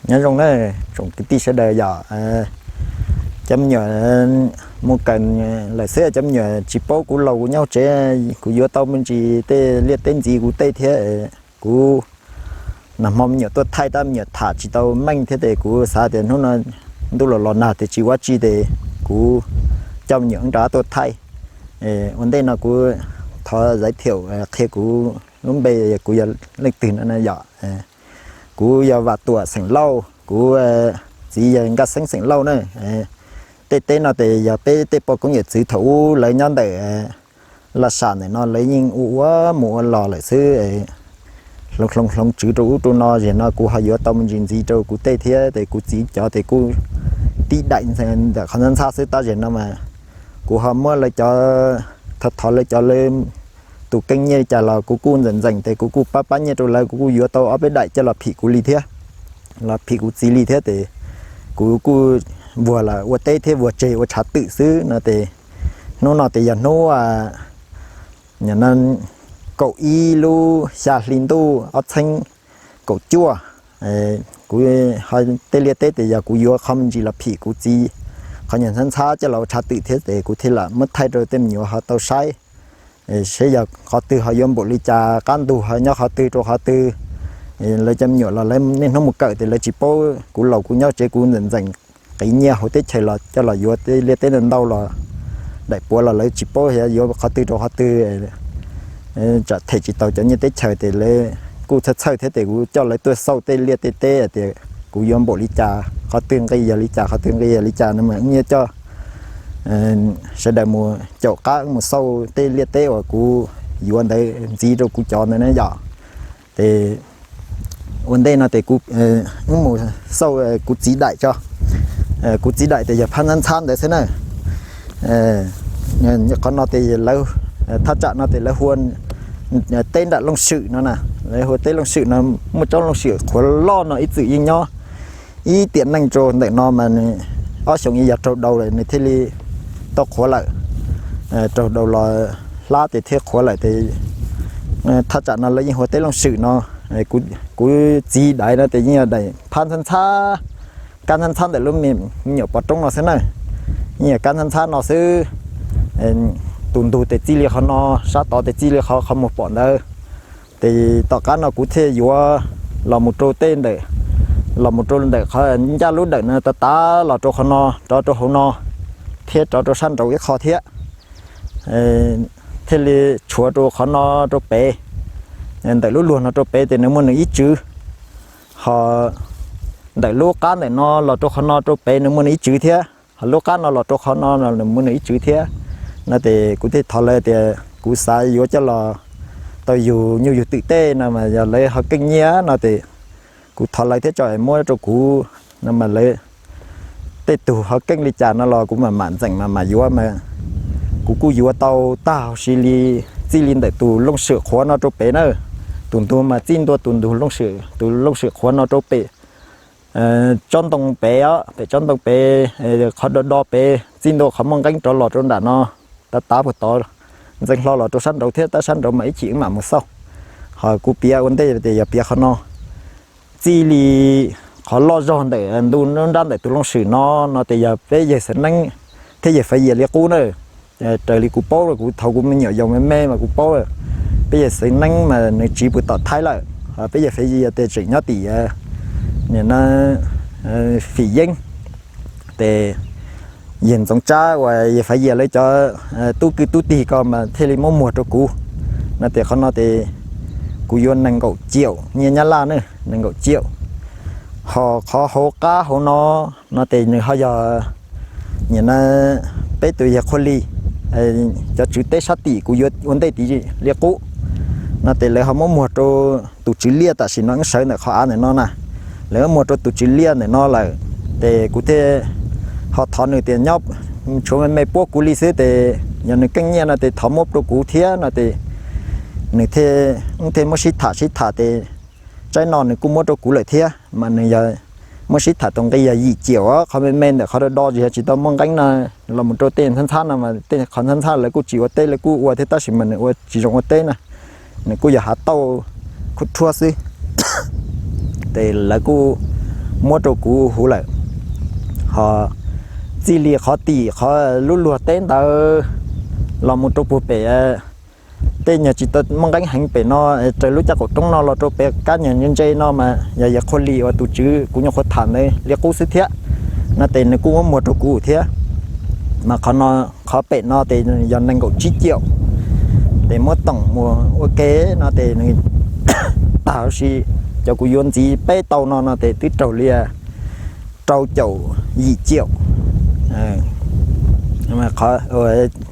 Nyob zoo na tsoom kwv tij sawv daws yom. Cov me nyuam mus kawm lawm xwb, cov me nyuam tsis paub kuv laus kuv nyob tsev, kuv yuav tau me ntsis tej liaj teb ntxiv kuv tej thiab. Kuv nag hmo me nyuam tuaj thaij tab me nyuam tham tsis tau meej thiab ces kuv xav tias hnub no ntuj los los nag ces tsis ua tsi ces kuv coj me nyuam rov qab tuaj thaij. Ua ntej no kuv thov zais thiaum qhia kuv lub npe, kuv yog leej twg no yom. Kuv yog Vam Tuam xeem Lauj, kuv txiv yog Nkaj Xeeb xeem Lauj na. Tej teb no ces yog peb tej poj koob yawm txwv thaum ub lawv nyob ntawm Laj Sam ntawm no lawv yeej ua ua mus ua los lawm xwb. Hloov hloov hloov tswv rau ub rau no, zem no kuv ho yuav tau me ntsis ntxiv rau kuv tej thiab ces kuv txiv cov ces kuj tib daim ntawm qhov ntxhab ntxhab xwb. Tab zem no mas kuv ho muab lawv cov, thov thov lawv cov lawv tus keej nyiaj li cas los kuv kuj ntxeem ntxeem ces kuv kuj pab pab nyiaj rau lawv, kuv kuj yuav tau ob peb daim coj los phim kuv li thiab, los phim kuv txiv li thiab ces kuv kuj vuag los ua teb thiab vuag tseg ua tshav twm xwb no ces hnub no ces yog hnub kaum ib lub xya hli ntuj ob txheeb kaum cuaj. Kuv tej liaj teb ces yog kuv yuav qhov me ntsis los phim kuv txiv qhov nyuag ntxhab ntxhab coj los ua tshav twm thiab ces kuv thiaj lam muab thaij rau tej me nyuam ho tau saib seb yog qhov twg ho yuav npaum li cas, qab ntug ho nyob qhov twg rau qhov twg. Lawv cov me nyuam los lawv niaj hnub mus kawm ces lawv tsis paub, kuv laus kuv nyob tsev kuv ntxeem ntxeem qiv nyiaj hauv teb chaws los coj los yuav tej liaj teb ntau ntau los daim puav los lawv tsis paub yuav qhov twg rau qhov twg, tsam them tsis tau cov nyiaj teb chaws ces lawv kuj txhawj txhawj thiab ces kuv coj lawv tuaj xauj tej liaj tej teb tias kuv yuav npaum li cas, qhov twg nqi yog li cas, qhov twg nqi yog li cas no mas wb yuav coj sawv daws mus caum qab wb mus xauj tej liaj teb uas kuv yuav ntawd ntxiv rau kuv cov ntawd na yom. Ces ua ntej no ces wb mus xauj kuv txiv daim tso. Kuv txiv daim ces yog phab ntxhab ntxhab ntawd xwb na. Qhov no ces lawv, thaj tsam no ces lawv hu ua teb nram Looj Swm no na. Lawv hu ua teb Looj Swm no, muaj tsob Looj Swm qhuav loj no ib txwm yeej nyob ib tiam neej rau ntawm no mas nws ob xyoos ib yam raug daus lawm nws thiaj li tau qhuav lawm. Raug daus los hlab ces thiaj qhuav lawm ces thaj tsam no lawv yeej hu ua teb Looj Swm no. Kuv txiv daim no ces yeej yog daim phab ntxhab ntxhab, kab ntxhab ntxhab ntawm lub me nyuam pov roob no xwb na. Yeej yog kab ntxhab ntxhab no xwb. Tus ntug ces txij li qhov no, sab tod ces txij li qhov qhov muag pom ntawd. Ces tom qab no kuv thiaj yuav los mus rau tej ntawm, los mus rau ntawm qhov ncaj lub dawm no tav tav los rau qhov no, rov rau hauv no, thiab rov rau sab nraud ib qho thiab. Thiaj li tshuav rau qhov no rau pem, ntawm lub luag no rau pem ces nws muaj nws ib tswv. Ho ntawm lub qab ntawm no los rau qhov no rau pem nws muaj nws ib tswv thiab, ho lub qab no los rau qhov no nws muaj nws ib tswv thiab. No ces kuv thiaj thov lawv tias kuv xav yuav coj los tau yug nyuj yug twm tej no mas yog lawv ho keej nyiaj no ces kuv thov lawv thiab tso es muab rau kuv no mas lawv tej tug ho keej li cas no los kuv mam mam ntxeem mam mam yuav mas kuv kuj yuav tau tag huv si li, txij li ntawm tus Looj Swm qhuav no rau pem na. Tus ntug mas txij ntua tus ntug Looj Swm, tus Looj Swm qhuav no rau pem tsob ntoo pem os, pem tsob ntoo pem, qhov do do pem txij ntua qhov muaj nqeeb rov los rau nram no, tav tav puag tod, ntxeev hlo los rau sab nraud thiab, tab sab nraud mas ib chim wb mam mus xauj. Ho kuv piav ua ntej tias yog piav qhov no, txij li qhov loj zog ntawm ntu nruab nrab ntawm tus Looj Swm no, no tias yog peb yawg Xaiv Neeb thiab yawg Faiv Yias li qub na. Raws li kuv paub, kuv thaum kuv me nyuam yaus me me mas kuv paub, peb yawg Xaiv Neeb mas nws tsiv puag tom Thaib lawm, peb yawg Faiv Yias tias tseem nyob tim Fim Yeeb. Ces yawg Ntxoov Tsab uas yawg Faiv Yias lawv cov tub kwv tub tij ko mas thiaj li muab muag rau kuv. No ces qhov no ces kuv yuav nees nkaum ciaum nyiaj Nyab Laj na, nees nkaum ciaum. Ho qhov hauv qab hauv no, no ces nws ho yog nim no peb tus yawg Qhua Lis, cov tswv teb sab tim kuv yuav ua ntej tid li qub. No ces lawv ho muab muag rau tus tswv liaj tam sim no wb sawv ntawm qhov av ntawm no na. Lawv muab muag rau tus tswv liaj ntawm no lawm, ces kuv thiaj ho thov nws tias nyob tshuav me me puab kuv li xwb ces yog nws keej nyiaj no ces thov muab rau kuv thiab no ces nws thiaj, wb thiaj muab sib tham sib tham ces tsaib no nws kuj muab rau kuv lawm thiab mas nws yog muab sib tham tus nqi yog yim ciam os, qhov me me ntawm qhov do do tsis yog tsis tau muaj nqeeb no los mus rau tej ntxhab ntxhab no mas tej qhov ntxhab ntxhab lawv kuj tsis ua teb, lawv kuj ua thiab tab sis mas nws ua tsis zoo ua teb na, nws kuj yog hav tauj khuj rhuab xwb. Ces lawv kuj muab rau kuv huv lawm. Ho txij li qhov tim qhov lub luag teb ntawd los mus rau puag pem tej nyuag tsis tau muaj nqeeb heev pem no, raws lub caj qaum roob no los rau pem kab nyuag ntse ntse no mas yog yawg Qhua Lis uas tus tswv kuv nyuam qhuav tham ntawd li qub xwb thiab, no ces nws kuj muab muag rau kuv thiab. Mas qhov no, qhov pem no ces yog nees nkaum tsib caum, ces muab toom mus ua ke no ces nws tag huv si, cov kuv yuav ntxiv peb tau no no ces twb raug li rau caum yim caum.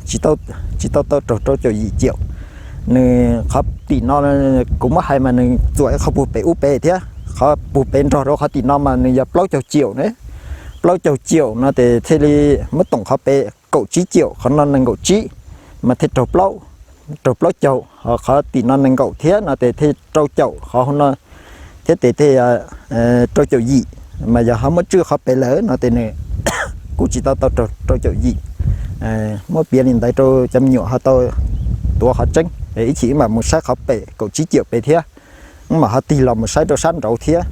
Tsis tau, tsis tau tau raug rau caum yim caum. Nws qhov tim no kuv muab hais mas nws txuam ib qho puag pem ub pem thiab, qhov puag pem nrog rau qhov tim no mas nws yog plaub caug caum ne. Plaub caug caum no ces thiaj li muab toom qhov pem kaum tsib caum, qhov no nees nkaum tsib mas thiaj raug plaub, raug plaub caug, ho qhov tim no nees nkaum thiab no ces thiaj rau caum qhov no thiab ces thiaj rau caum yim. Mas yog ho muab tswj qhov pem lawm no ces nws kuj tsis tau tau raug rau caum yim. Muab piav li ntawd rau cov me nyuam ho tau tuav qhov tseeb, ib chim wb mam mus saib qhov pem kaum tsib caum pem thiab. Wb mam ho tig los mus saib rau sab nraud thiab.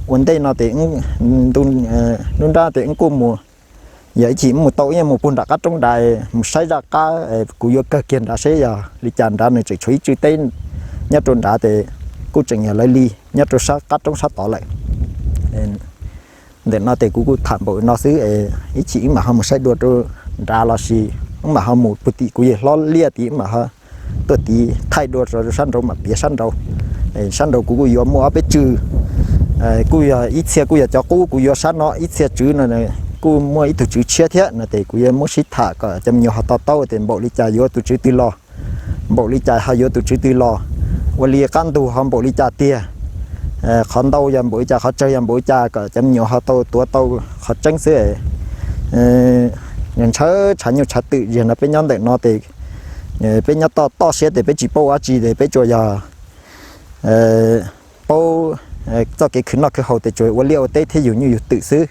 Ua ntej no ces hnub nrab ces wb kuj mus, yog ib chim wb mus tau wb yeej mus puag nram qab roob nrad mus saib zaj qab, kuv yuav kawg kiag nrad seb yog li cas nrad nws tseem tshuav ib tswj teb nyob rau nrad ces kuj tseem yog lawv li nyob rau sab qab roob sab tod lawm. Ntawm no ces kuv kuj tham npaum no xwb, ib chim wb mam ho mus saib dua rau nrad los sis wb mam ho mus puag tim kuv yawg hlob liaj tid, wb mam ho tuaj tid thaij dua rau sab nraud mam piav sab nraud. Sab nraud kuv kuj yuav muaj ob peb tswv, kuj yog ib txhia kuj yog cov qub kuv yuav sab no, ib txhia tswv no kuj muaj ib tug tswv tshiab thiab no ces kuv yuav muab sib tham kom cov me nyuam ho to taub tias npaum li cas yuav tus tswv twg los, npaum li cas ho yuav tus tswv twg los, ua li qab ntug ho npaum li cas tiag. Qhov ntau yog npaum li cas, qhov tsawg yog npaum li cas kom cov me nyuam ho tau tuav tau qhov tseeb xwb. Ntshaw tshav nyuj tshav twm, zaum no peb nyob ntawm no ces peb nyob toj toj siab ces peb tsis paub ua dab tsi ces peb tsuas yog paub txoj kev khwv noj khwv haus ces tsuas ua liaj ua teb thiab yug nyuj yug twm xwb.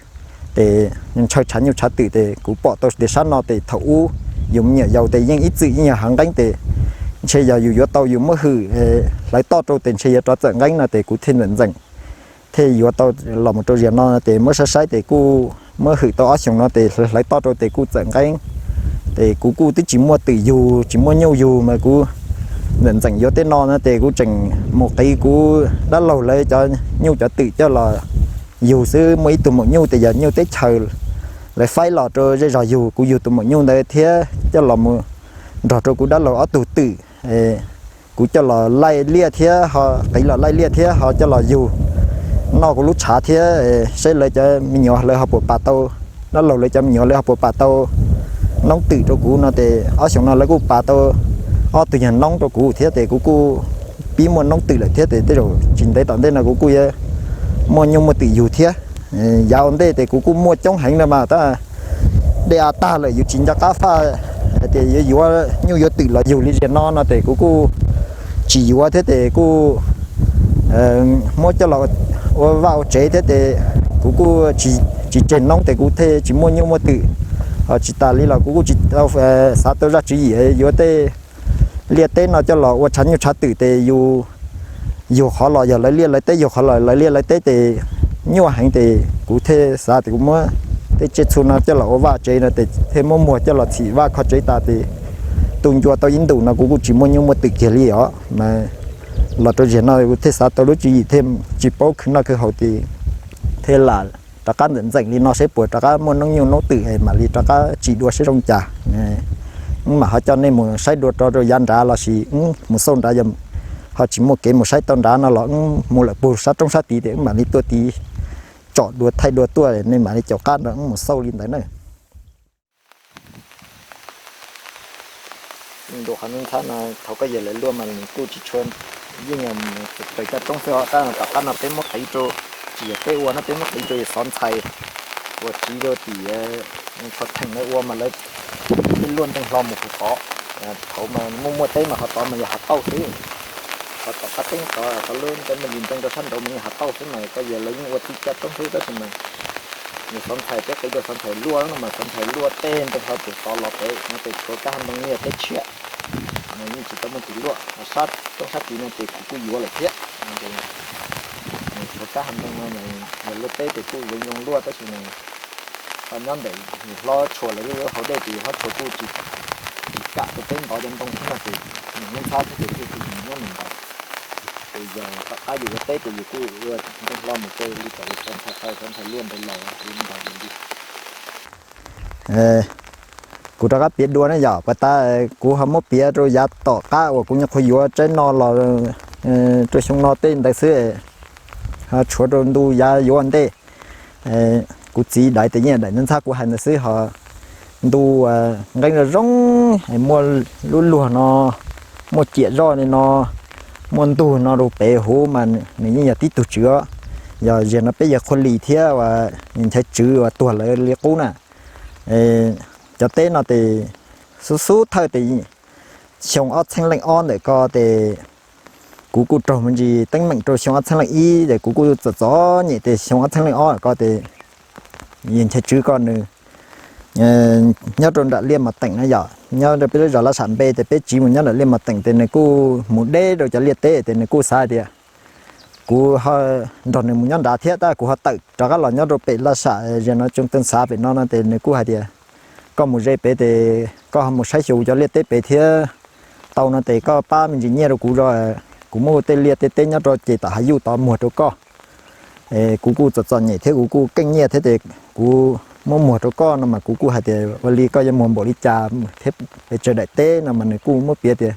Ces ntshaw tshav nyuj tshav twm ces kuv pom tau tias sab no ces thaum ub yus me nyuam yaus ces yeej ib txwm yeej yog hav nqeeb ces ntshe yog yus yuav tau yus muab hwm hlawv toj rau ces ntshe yuav rov txawm nqeeb no ces kuv thiaj ntxeem ntxeem thiaj yuav tau los mus rau zaum no ces muab saib saib ces kuj muab hwm tau ob xyoos no ces hlawv toj rau ces kuj txawm nqeeb. Ces kuv kuj twb tsis muaj twm yug tsis muaj nyuj yug mas kuv ntxeem ntxeem yuav tej no no ces kuv tseem mus qiv kuv dab laug lawv cov nyuj cov twm coj los yug xwb. Muaj ib tug maum nyuj ces yog nyuj teb chaws lawv faib los rau zej zog yug, kuv yug tus maum nyuj ntawd thiab coj los mus nrog rau kuv dab laug ob tug twm. Kuv coj los laij liaj thiab ho qiv los laij liaj thiab ho coj los yug noj kuv lub tshav thiab saib lawv cov me nyuam lawv ho puas pas tau, dab laug lawv cov me nyuam lawv ho puas pas tau noob twm rau kuv no ces ob xyoos no lawv kuj pas tau ob tug nyuag noob rau kuv thiab ces kuv kuj pib muaj noob twm lawm thiab ces tej zaum tsis ntev tom ntej no kuv kuj yuav muaj nyuj muaj twm yug thiab. Yav ua ntej ces kuv kuj muaj coob heev na mas tab dej av tag lawm yus tsis nco qab faj hais tias yuav yuav nyuj yuav twm los yug li zaum no no ces kuv kuj tsis yuav thiab ces kuj muab coj los ua vaj ua tsev thiab ces kuv kuj tsis tseg noob ces kuv thiaj tsis muaj nyuj muaj twm. Ho tsis tas li los kuv kuj tsis tau xav tau zaj tswv yim yuav tej liaj teb no coj los ua tshav nyuj tshav twm ces yus yug qhov los yog lawv liaj lawv teb, yug qhov los lawv liaj lawv teb ces nyuaj heev ces kuv thiaj xav tias kuv muab tej tsiaj txhu no coj los ua vaj tsev no ces thiaj muab muag coj los txhim vaj kho tsev tas ces tu ncua tau ib ntus no kuv kuj tsis muaj nyuj muaj twm kiag li os mas los rau zaum no kuv thiaj xav tau lub tswv yim thiaj tsis paub khwv noj khwv haus ces thiaj lam rov qab ntxeem ntxeem li no seb puas rov qab muaj noob nyuj noob twm mam li rov qab tsim dua seb zoo cas. Wb mam ho coj nej mus saib dua rau rau yav nrad los sis wb mus xauj nrad, yog ho tsis muaj kev mus saib tau nrad no los wb mus lawm puag sab roob sab tid ces wb mam li tuaj tid tsom dua thaij dua tuaj, nej mam li caum qab nrog wb mus xauj li ntawd na. Ntu qhov nub ntxhab no thaum koj yawg lawv luaj mas nws kuj tsis tshua, yeej yog mus raws caj roob xwb os. Tab tom qab no peb muab qiv rau, tsis yog peb ua no, peb muab qiv rau yawg xov ntxhais uas tsiv rau tim qhov theem lawv ua mas lawv tej luaj ntees hlo mus huv tod. Thaum mas muaj muaj teb mas qhov tod mas yog hav tauj xwb. Qhov tom qab teeb tod, qhov lub ntawd mas yus nrees rau sab nraud mas yog hav tauj xwb mas koj yawg lawv yeej ua txij caj roob xwb tab sis mas nws xov ntxhais, peb qiv rau xov ntxhais luaj no mas xov ntxhais luaj tej ntees hlo pem tod los pem no ces tshuav kab hauv ntoo yeej yog teb tshiab, yeej tsis tau muaj tis luaj. Sab roob sab tid no ces kuv kuj yuav lawm thiab. Tshuav Kab hav ntoo no yog luaj teb ces kuj zoo zoo luaj tab sis mas nyob ntawm yus hlob tshua lawv lub hauv dej ces yus hlob tshua kuj tsis kam rau peb ntov cov ntoo thiab no ces nws nyob ntxhab thiab ces thiaj li nyob nws ntawd. Ces yog tom qab yus ua teb ces yus kuj ua ntoo hlo mus rau li tom yus cov ntxhais qaw cov ntxhais luaj ntawd los yus ntov yus li. Kuv rov qab piav dua ne yom, puas tas kuv ho muab piav rau yav tom qab uas kuv nyuam qhuav yuav tsaib no los rau xyoo no tej ntawd xwb, ho tshuav rau ntu yav yuav ntej. Kuv txiv daim tias yeej daim ntxhab kuv hais ntawd xwb ho ntu nqeeb zoo zoo, muaj lub luag no, muaj ciam zoj li no, muaj ntug no rau pem huv mas nws yeej yog tib tug tswv os. Yog ziag no peb yawg Qhua Lis thiab uas Nchaiv Tswv uas tuag lawv li qub na. Cov teb no tes xub xub thawj tes xyoo ob txhiab leej ob ntawm ko tes kuv kuj raug me ntsis teeb meem rau xyoo ob txhiab leej ib ces kuv kuj txom txom nyem tes xyoo ob txhiab leej ob ko tes yawg Nchaiv Tswv ko nws nyob rau nram Liaj Mos Teem na yom, nyob rau peb lub zos Laj Sam Npe tes peb tsiv mus nyob nram Liaj Mos Teem tes nws kuj mus deb rau cov liaj teb tes nws kuj xav tias kuv ho nrog nws mus nyob nrad thiab tab kuv ho tawm rov qab los nyob rau pem Laj Sam Zes no Tsoos Teej Xav pem no no tes nws kuj hais tias koj mus ze pem tes koj ho mus saib xyuas cov liaj teb pem thiab tau no tes koj pab me ntsis nyiaj rau kuv, kuv muab tej liaj tej teb nyob rau ces tom hav yuj tod muag rau koj. Kuv kuj txom txom nyem thiab kuv kuj keej nyiaj thiab tes kuv muab muag rau koj no mas kuv kuj hais tias ua li koj yuav muag npaum li cas thiab pes tsawg daim teb no mas nws kuj muab piav tias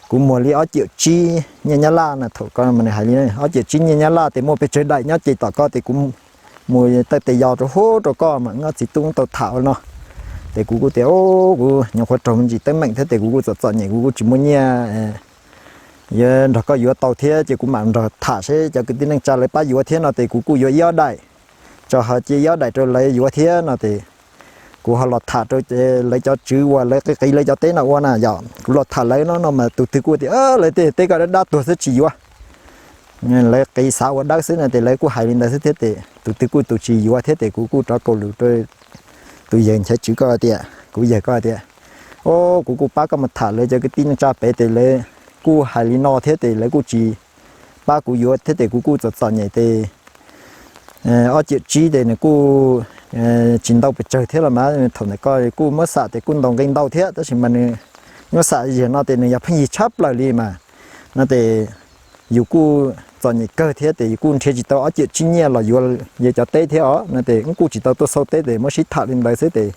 kuv muag li ob ciam tsib nyiaj Nyab Laj na, thaum ko mas nws hais li ob ciam tsib nyiaj Nyab Laj tes muaj pes tsawg daim nyob ces tom ko tes kuv mus taw tes yos rau hub rau koj mas wb ob txiv tub tau tham ua no. Ces kuv kuj tias kuv nyuam qhuav raug me ntsis teeb meem thiab tes kuv kuj txom txom nyem kuv kuj tsis muaj nyiaj yuav nrog koj yuav tau thiab ces kuv mam nrog tham seb cov kwv tij neej tsa lawv pab yuav thiab no ces kuv kuj yuav ib ob daim, tso ho cia ib ob daim rau lawv yuav thiab no ces kuv ho los tham rau lawv cov tswv uas lawv qiv qiv lawv cov teb no ua na yom. Kuv los tham lawv no no mas tus twg kuj tias lawv tej teb ko dab dab tuag xwb tsis yuav. Lawv qiv xav ua dawb xwb no ces lawv kuj hais li ntawd xwb thiab ces tus twg kuj tus tsis yuav thiab ces kuv kuj rov kaus lus rau tus yawg Nchaiv Tswv ko tias, kuv yawg ko tias, o, kuv kuj pab koj mus tham lawv cov kwv tij neej tsa pem ces lawv kuj hais li no thiab ces lawv kuj tsis pab kuv yuav thiab ces kuv kuj txom txom nyem ces ob ciam tsib ces nws kuj tsis ntau pes tsawg thiab los mas thaum ntawd ko kuj muab xam ces kuj ntaus nqi ntau thiab tab sis mas nws muab xam yam no ces nws yog pheej yig tshab plaws li mas no ces yus kuj txom nyem kawg thiab ces yus kuj nrhiav tsis tau ob ciam tsib nyiaj los yuav yawg cov teb thiab os no ces wb kuj tsis tau tuaj xauj teb ces muab sib tham li ntawd xwb ces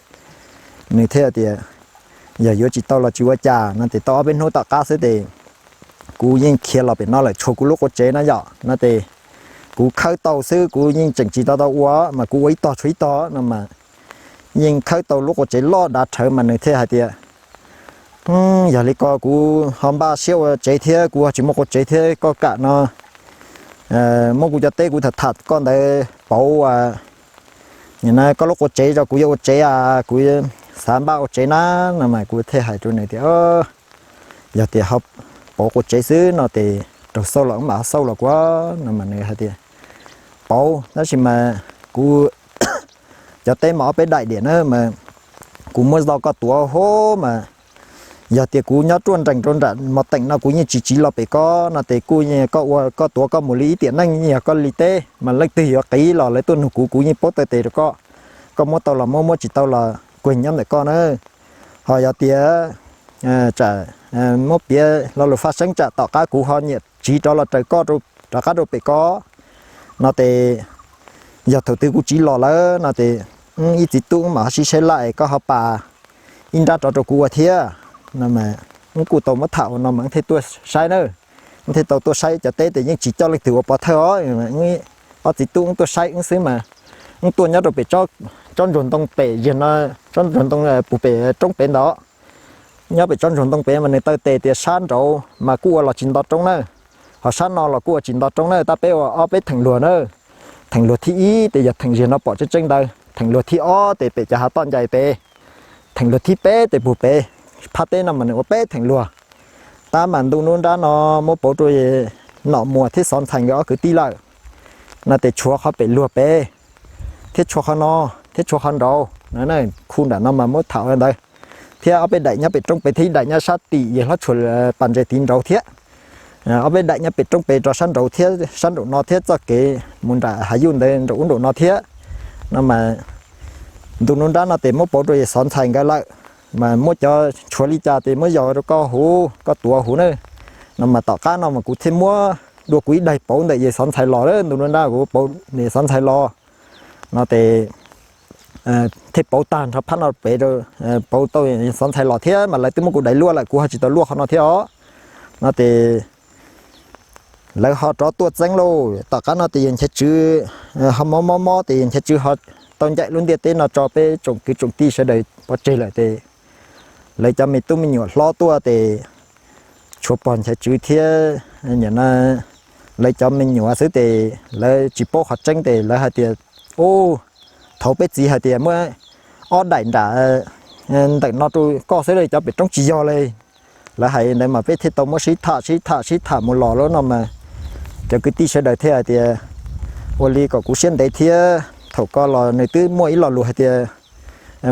nws thiaj tias yog yuav tsis tau los tsis ua cas no ces tau ob peb hnub tom qab xwb ces kuv yeej khiav los pem no lawm tshuav kuv lub qua tsev no yom no ces kuv khawb tau xwb kuv yeej tseem tsis tau tau ua mas kuv ua ib tog tshuav ib tog no mas yeej khawb tau lub qua tsev loj dav rhawv mas nws thiaj hais tias yog li ko kuv ho npaj siab ua tsev thiab kuv ho tsis muaj qua tsev thiab koj kam no muab kuv cov teb kuv tham tham koj ntawd pauv koj lub qua tsev tso kuv yuav ua tsev a, kuv xav npaj ua tsev na no mas kuv thiaj hais rau nws tias yog tias ho pauv qua tsev xwb no ces raug xauj los wb mam ho xauj los kuv no mas nws hais tias pauv tab sis mas kuv cov teb mas ob peb daim diam na mas kuv muab zoj koj tuav hauv mas yog tias kuv nyob ruaj nrees rau nram Mos Teem no kuv yeej tsis tsiv los pem koj no ces kuj yeej koj ua koj tuav koj mus li ib tiam neej yeej yog koj li teb mas leej twg yuav qiv los lawv tuaj nug kuv kuv yeej paub taw tes rau koj. Koj muab tau los muab, muab tsis tau los kuv nyob ntawm koj na. Ho yog tias tsam muab piav lo lus faj seeb tsam tom qab kuv ho nyiam tsiv rov los raws koj rov qab rau pem koj no ces yog thaum twg kuv tsiv los lawm no ces ib txiv tub mam ho sib saib laj es koj ho pas ib nrab rov rau kuv ua thiab no mas wb kuj tau muab tham ua no mas wb thiaj tuaj saib na. Wb thiaj tau tuaj saib cov teb ces yeej tsis coj leej twg ua pov thawj os, ob txiv tub wb tuaj saib wb xwb mas wb tuaj nyob rau pem tsob ntsuag ntoo pem zig no, tsob ntsuag ntoo puag pem roob pem ntawd. Nyob pem tsob ntsuag ntoo pem mas nws taw tes tias sab nraud mas kuj ua los tsis nto roob na, ho sab no los kuj ua tsis nto roob na, tab peb ua ob peb theem luag na. Theem luag thib ib ces yog theem zig no pom tseeb tseeb ntawd, theem luag thib ob ces pem cov hav toj ncais pem, theem luag thib peb ces puag pem phab teb no mas nws ua peb theem luag. Tab mas ntu nruab nrab no muab pauv rau Nom Muas thiab Xov Ntxhais nkawd ob kwv tij lawm no ces tshuav qhov pem luag pem thiab tshuav qhov no thiab tshuav qhov nraud, khu nram no mas muab tham ua ntawd, thiab ob peb daim nyob pem roob pem thiab ib daim nyob sab tim yawg hlob tshuav pas ntses tiv nraud thiab. ob peb daim nyob pem roob pem rau sab nraud thiab sab nraum no thiab txoj kev mus nram hav yuj ntawd nraum ub nraum no thiab. No mas ntu nruab nrab no ces muab pauv rau yawg Xov Ntxhais nkawd lawm, mas muab cov tshuav li cas ces muab yos rau koj huv, koj tuav huv na. No mas tom qab no mas kuv thiaj muab dua kuv ib daim pauv ntawm yawg Xov Ntxhais los, ntu nruab nrab kuv pauv yawg Xov Ntxhais los. No ces thiaj pauv tag nrho phab no pem rau, pauv tau yawg Xov Ntxhais los thiab, mas lawv twb muab kuv daim luaj lawm, kuv ho tsis tau luaj qhov no thiab os. No ces lawv ho rov tuaj txeeb lauj. Tom qab no ces yawg Nchaiv Tswv ho mob mob mob ces yawg Nchaiv Tswv ho tau ncaim lub ntiaj teb no tso peb tsoom kwv tsoom tij sawv daws pov tseg lawm ces lawv cov me tub me nyuam hlob tuaj ces tshuav pog Nchaiv Tswv thiab nim no lawv cov me nyuam xwb ces lawv tsis paub qhov tseeb ces lawv hais tias, u, thaum peb txiv hais tias muab ob daim nram ntawm no rau koj xwb, cov pem roob tsis yog li. Lawv hais ntawd mas peb thiaj tau muab sib tham sib tham sib tham mus los lawm no mas cov kwv tij sawv daws thiaj hais tias, ua li kom kuv siab ntev thiab, thaum ko los nws twb muaj ib lo lus hais tias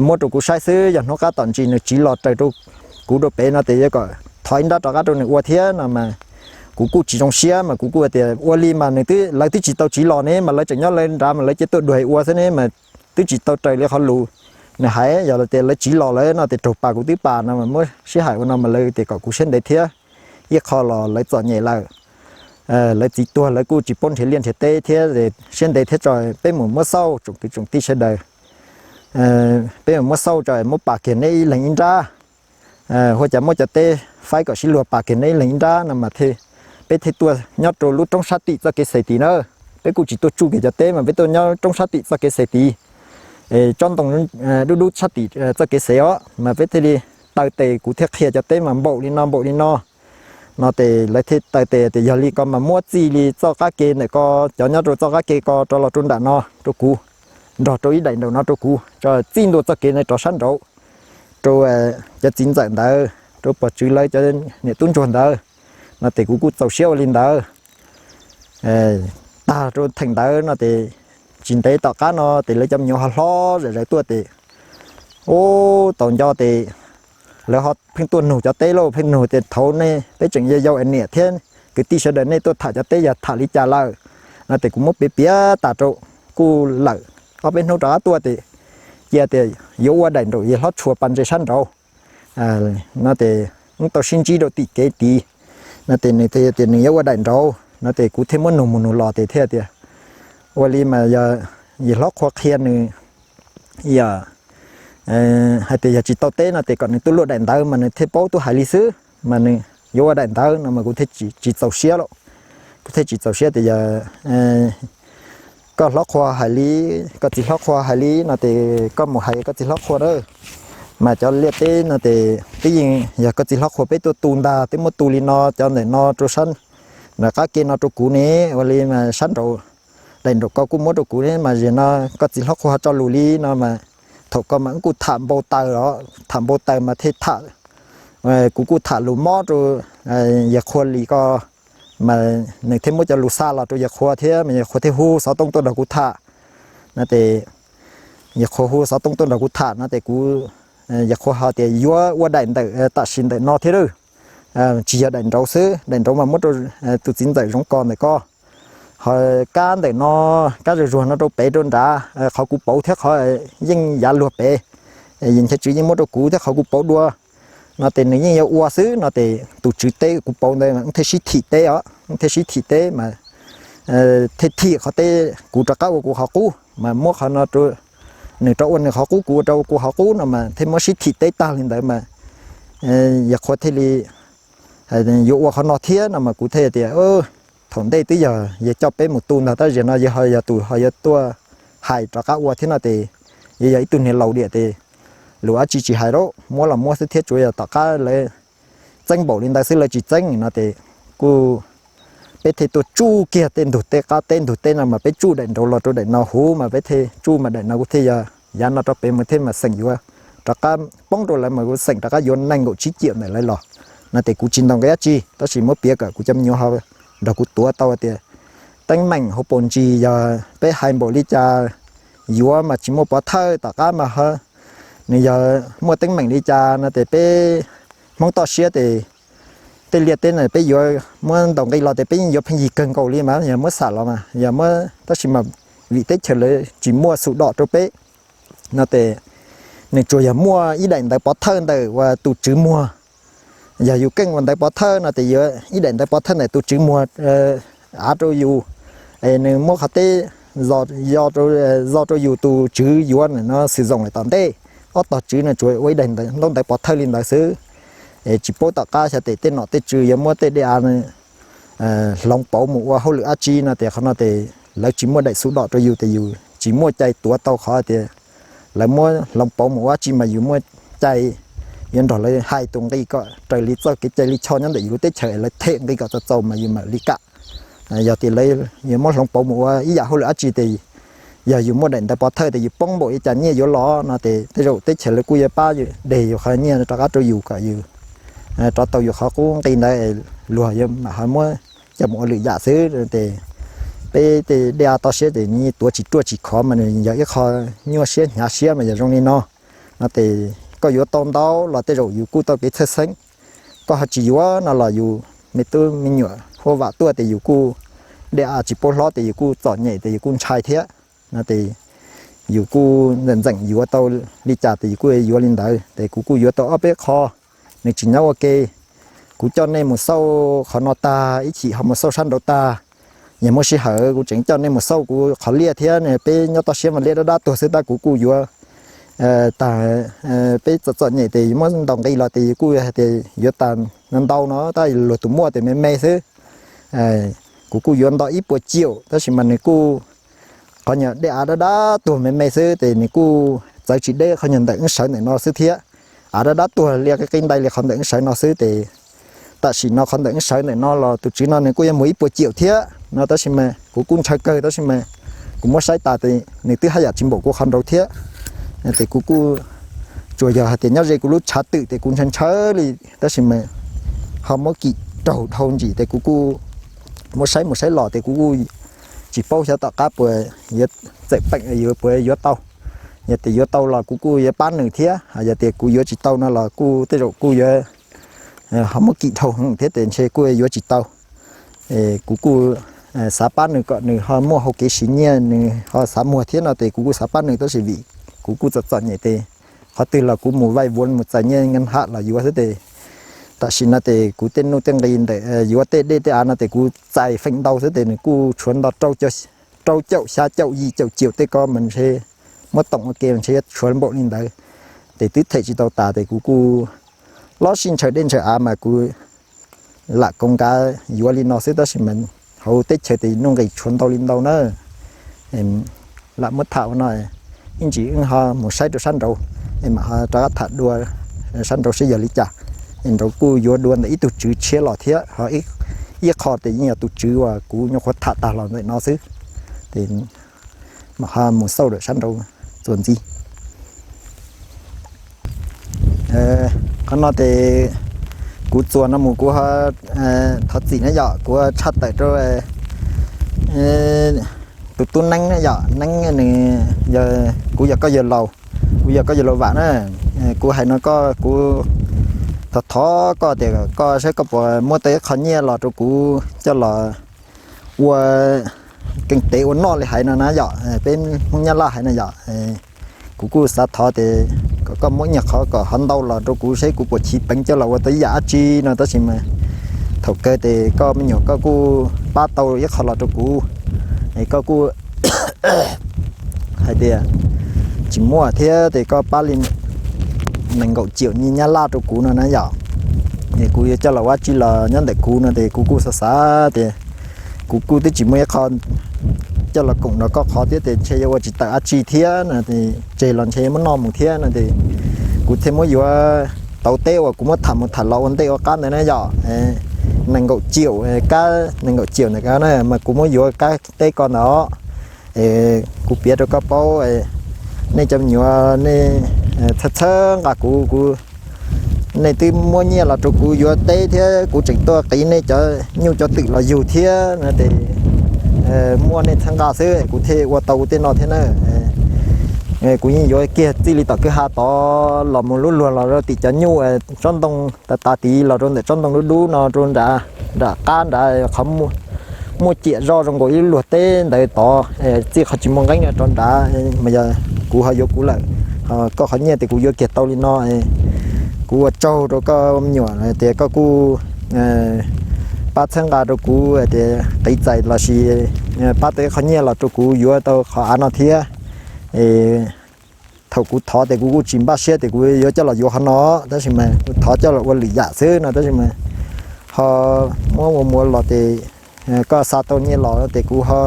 muab rau kuv saib xwb, yog hnub qab tom ntsis nws tsiv los raws rau kuv rau pem no ces yuav kom thov ib nrab rov qab rau nws ua thiab no mas kuv kuj tsis zoo siab mas kuv kuj tias ua li mas nws twb, lawv twb tsis tau tsiv los ne mas lawv tseem nyob lawv nrad mas lawv cia tuaj duag ua xwb ne mas twb tsis tau raws li qhov lus nws hais. Yog tias lawv tsiv los lawm no ces raug pas kuv twb pas no mas muab sib hais ua no mas lawv tias kom kuv siab ntev thiab. Ib qho los lawv txom nyem lawm, lawv txiv tuag lawv kuj tsis paub nrhiav liaj nrhiav teb thiab, siab ntev thiab tso peb mus muab xauj tsoom kwv tsoom tij sawv daws, peb mus muab xauj tso muab pas kiag neb ib leeg ib nrab, ua cas muab cov teb faib kom sib luag pas kiag neb ib leeg ib nrab no mas peb thiaj tuaj nyob rau lub roob sab tim txoj kev xes tid na. Peb kuj tsis tuaj tsuj kiag cov teb mas peb tuaj nyob roob sab tim txoj kev xes tid, tsob ntoo dub dub sab tim txoj kev xes os mas peb thiaj li taw tes, kuv thiaj qhia cov teb mas npaum li no npaum li no. No ces lawv thiaj taw tes tias yog li ko mas muab txij li txoj qab ke ntawm ko, cov nyob rau txoj qab ke ko rov los rau nram no rau kuv, nrog rau ib daim nraum no rau kuv, tso txij ntua txoj kev ntawd rov sab nraud rau cov txiv ntxawm ntawd, rau pog Tswv lawv cov niam tub ntsuag ntawd. No ces kuv kuj txaus siab ua li ntawd. Tag rau theem ntawd no ces tsis ntev tom qab no ces lawv cov me nyuam ho hlob zom zaws tuaj ces, ub, tau nco ces lawv ho pheej tuaj nug cov teb lauj, pheej nug tias thaum nej peb tseem yau yau es niam thiab kwv tij sawv daws nej tuaj tham cov teb yog tham li cas lawm? No ces kuv muab piav piav tas rau, kuj lawm ob peb hnub rov qab tuaj ces cia tias yuav ua daim nraum yawg hlob tshua pas ntses sab nraud. No ces wb tau sib ntsib rau tim kev tid. No ces nws thiaj tias nws yuav ua daim nraud no ces kuv thiaj muab nug mus nug los ces thiaj tias ua li mas yog yawg hlob qhua qhia nws, yog hais tias yog tsis tau teb no ces kom nws tuaj luaj daim ntawv mas nws thiaj paub tuaj hais li xwb, mas nws yuav ua daim ntawv no mas kuv thiaj tsis txaus siab lauj. Kuv thiaj tsis txaus siab tias yog koj hlob qhua hais li, koj txiv hlob qhua hais li no ces koj mus hais koj txiv hlob qhua na. Mas cov liaj teb no ces twb yeej yog koj txiv hlob qhua peb tuaj tu ntag, twb muab tu li no, cov ntawm no rau sab nram qab ke no rau kuv ne, ua li mas sab nraud daim nraum ko kuj muab rau kuv ne, mas zaum no koj txiv hlob qhua ho tso lus li no mas thaum ko mas wb kuj tham npau taws os, tham npau taws mas thiaj tham, kuv kuj tham lus mob rau yawg qhua li ko, mas nws thiaj muab cov lus xa los rau yawg qhua thiab mas yawg qhua thiaj hu xov tooj tuaj nrog kuv tham. No ces yawg qhua hu xov tooj tuaj nrog kuv tham no ces kuv, yawg qhua ho tias yuav ua daim ntawm tam sim ntawm no thiab lawm, tsis yog daim nraud xwb, daim nraud mas muab rau tus txiv ntxawm Zoov Kos ntawm ko, ho kab ntawm no, kab zuag zuag no rau pem rau nrad, qhov kuv pauv thiab qhov yeej yav luag pem, yawg Nchaiv Tswv yeej muab rau kuv thiab qhov kuv pauv dua. No ces nws yeej yuav ua xwb no ces tus tswv teb kuv pauv ntawd wb thiaj sib thim teb os, wb thiaj sib thim teb mas thiaj thim qhov teb kuv rov qab ua kuv qhov qub mas muab qhov no, nws rov ua nws qhov qub kuv ua rau kuv qhov qub no mas thiaj muab sib thim teb tag li ntawd mas yawg qhua thiaj li yuav ua qhov no thiab no mas kuv thiaj tias thaum ntej twb yog yawg coj peb mus tu ntag tab sis no yawg ho yog tus ho yuav tuaj hais rov qab ua thiab no ces yawg yog ib tug niag laus diam ces lus dab tsi tsis hais lauj, muab los muab xwb thiab tsuav yog tom qab lawv txeeb npaum li ntawd xwb lawv tsis txeeb no ces kuj peb thiaj tuaj tsuj kiag tej ntug teb qab teb ntug teb no mas peb tsuj daim nraud los rau daim no huv mas peb thiaj tsuj mas daim no kuv thiaj yog yav no rau pem mus thiab mas xeem yuav rov qab poob rau lawv mas kuv xeem rov qab yuav nees nkaum tsib ciam ntawm lawv los. No ces kuv tsis ntaus nqi dab tsi tab sis muab piav kom kuv cov me nyuam ho nrog kuv tuav tau tias teeb meem hauv paus ntsis yog peb hais npaum li cas yuav mas tsis muaj pov thawj, tom qab mas nws yog muaj teeb meem li cas no ces peb Hmoob toj siab ces tej liaj teb na peb yuav muab ntaus nqi los tes peb yeej yuav pheej yig kawg nkaus li mas yog muab xam los mas yog muab, tab sis mas vim teb chaws lawv tsis muaj xu dom rau peb no tes nws tsuas yog muaj ib daim ntawv pov thawj ntawm uas tus tswv muag. Yog yus keej ua ntawv pov thawj no tes yuav ib daim ntawv pov thawj ntawm tus tswv muag av rau yus, es nws muab qhov teb zo rau yus tus tswv yuav no xwm zoo lawm tom ntej. Ob tog tswv no tsuas ua ib daim ntaub ntawv pov thawj li ntawd xwb. Es tsis paub tom qab xyov tes tej nom tej tswv yuav muab tej dej av hloov pauv mus ua hauj lwm dab tsi no tes qhov no tes lawv tsis muaj daim xu dom rau yus tes yus tsis muaj cai tuav tau qhov tias lawv muab hloov pauv mus ua dab tsi mas yus muaj cai yuav nrog lawv hais tus nqi kom raws li txoj kev cai li choj nyob ntawm yus lub teb chaws lawv them nqi kom txaus txaus mas yus mam li kam. Yog tias lawv yuav muab hloov pauv mus ua ib yam hauj lwm dab tsi tes yog yus muaj daim ntawv pov thawj tes yus poob npaum li cas nyiaj yuav los no tes tej zaum teb chaws lawv kuj yuav pab deg yus qhov nyiaj rov qab rau yus kom yus rov tau yus qhov qub nqi ntawd luag yuav mam ho muab coj mus ua lwm yam xwb tes peb tej dej av toj siab tes nws tuav tsis ruaj tsis khov mas nws yog ib qho nyuaj siab hnyav siab mas yog zoo li no no tes koj yuav tau ntau los tej zaum yus kuj tau kev txhawj xeeb. Koj ho tsis yuav no los yus me tub me nyuam huaj vam tuaj tes yus kuj dej av tsis paub hlob tes yus kuj txom nyem tes yus kuj ntshai thiab no tes yus kuj ntxeem ntxeem yuav tau li cas tes yus kuj yuav li ntawd tes kuv kuj yuav tau ob peb qho. Nws tsis nyob ua ke, kuv coj nej mus xauj qhov no tag ib chim ho mus xauj sab nraud tag. Yog muaj sij hawm kuv tseem coj nej mus xauj kuv qhov liaj thiab peb nyob toj siab mas liaj dab dab tuag xwb tab kuv kuj yuav tag. Peb txom txom nyem tes muab ntaus nqi los tes kuj hais tias yuav tag ntau no tab luag tus muaj tes me me xwb. Kuv kuj yuav nto ib puas ciaum tab sis mas nws kuj qhov nyuag dej av dab dab tuag me me xwb tes nws kuj txawv tsis deb qhov nyuag ntawm wb sawv ntawm no xwb thiab. Av dab dab tuag liaj qib qib ntais li qhov ntawm wb sawv no xwb tes tam sim no qhov ntawm wb sawv ntawm no los tus tswv no nws kuj yuav mus ib puas ciaum thiab no tab sis mas kuv kuj ntshaw kawg tab sis mas kuv muab saib tas tes nws twb haj yam tsis npaum kuv qhov nraud thiab. Tes kuv kuj tsuas yog hais tias nyob ze kuv lub tshav twm tes kuv ntshaw ntshaw li tab sis mas ho muab kim raug dhau ntsim tes kuv kuj muab saib mus saib los tes kuv kuj tsis paub xyov tom qab puas yuav txawm peem yuav puas yuav tau. Yog tias yuav tau los kuv kuj yuav pab nws thiab, yog tias kuv yuav tsis tau no los kuj tej zaum kuj yuav ho muab kim dhau heev thiab tes ntshe kuj yuav tsis tau. Kuv kuj xav pab nws kom nws ho muaj hau kev siv nyiaj nws ho xav muag thiab no tes kuv kuj xav pab nws tab sis vim kuv kuj txom txom nyem tes qhov twg los kuv mus vaij vuav mus txais nyiaj nqa ham los yuav xwb tes tam sim no tes kuv tej nuj tej nqi ntawm yuav tej dej tej av no tes kuv txais feem ntau xwb tes nws kuj tshuav nto rau caum xya caum yim caum ciaum tej ko mas ntshe muab toom ua ke ntshe yuav tshuav npaum li ntawd. Tes twb them tsis tau tas tes kuv kuj lob sij ntshaw dej ntshaw av mas kuv lam koom kav yuav li no xwb tab sis mas hauv teb chaws tes nuj nqis tshuav ntau li ntau na. Lam muab tham ua no, ib ntsis wb ho mus saib rau sab nraud es mam ho rov qab tham dua sab nraud seb yog li cas. Es nraud kuj yuav dua ntawm ib tug tswv tshiab los thiab ho ib qho tes yeej yog tus tswv uas kuv nyuam qhuav tham tag los ntawm no xwb. Tes mam ho mus xauj rau sab nraud txuas ntxiv. Qhov no tes kuv txuas no mus kuv thov txim na yom, kuv tshaj tawm rau tus tub Neeb na yom, Neeb nws, kuv yog koj yawg laus, kuv yog koj yawg laus Vam na. Kuv hais no koj, kuv thov thov koj tias koj saib koj puas muab tau ib qho nyiaj los rau kuv coj los ua keej tev ua noj li hais no na yom, peb Hmoob Nyab Laj hais no yom. Kuv kuj xav thov tias kom koj muab ib nyuag qhov kom ho ntau los rau kuv seb kuv puas chiv peev coj los ua tau ib yam dab tsi no tab sis mas thaum kawg tes koj me nyuam koj kuj pab tau ib qho los rau kuv, es koj kuj hais tias tsis muaj thiab tes koj pab li nees nkaum ciaum nyiaj Nyab Laj rau kuv no na yom. Es kuv yuav coj los ua dab tsi los nyob ntawm kuv no tes kuv kuj xav xav tias kuv kuj twb tsis muaj ib qho coj los koom nrog koj qhov thiab tes ntshe yuav ua tsis tawm dab tsi thiab no, tseg los ntshe muab noj mus thiab no tes kuv thiaj muab yuav tau teb uas kuv muab tham mus tham los ua ntej ua qab ntawd na yom. Nees nkaum ciaum kab, nees nkaum ciaum ntawm ko na mas kuv muab yuav kab teb ko ntawd. Kuv piav rau koj paub, nej cov me nyuam nej txhawb txhawb nqa kuv, kuv, nej twb muab nyiaj los rau kuv yuav teb thiab kuv tseem tuaj qiv nej cov nyuj cov twm los yug thiab no tes muaj nej txhawb nqa xwb kuv thiaj ua tau tej no thiab na. Kuv yeej yuav kiag txij li tom kwj ha tod los mus lub luag los rau tim cov nyuj tsob ntoo tas tas tid los rau ntawm tsob ntoo dub dub no rau nram, nram qab nrad qhov muaj ciam zoj zoo nkaus ib lub luag teb ntawd tod, txij qhov tsis muaj nqeeb rov nrad mas yog kuv ho yuav kuv lawm. Koj qhov nyiaj ces kuv yuav kiag tau li no. Kuv ua tsaug rau koj me nyuam tias koj kuj pab txhawb nqa rau kuv tias qiv txais lossis pab tau ib qho nyiaj los rau kuv yuav tau qhov av no thiab. Thaum kuv thov ces kuv kuj tsis npaj siab tias kuv yuav coj los yuav qhov no, tab sis mas kuv thov coj los ua lwm yam xwb no, tab sis mas ho muab ua mus ua los ces koj xa tau nyiaj los ces kuv ho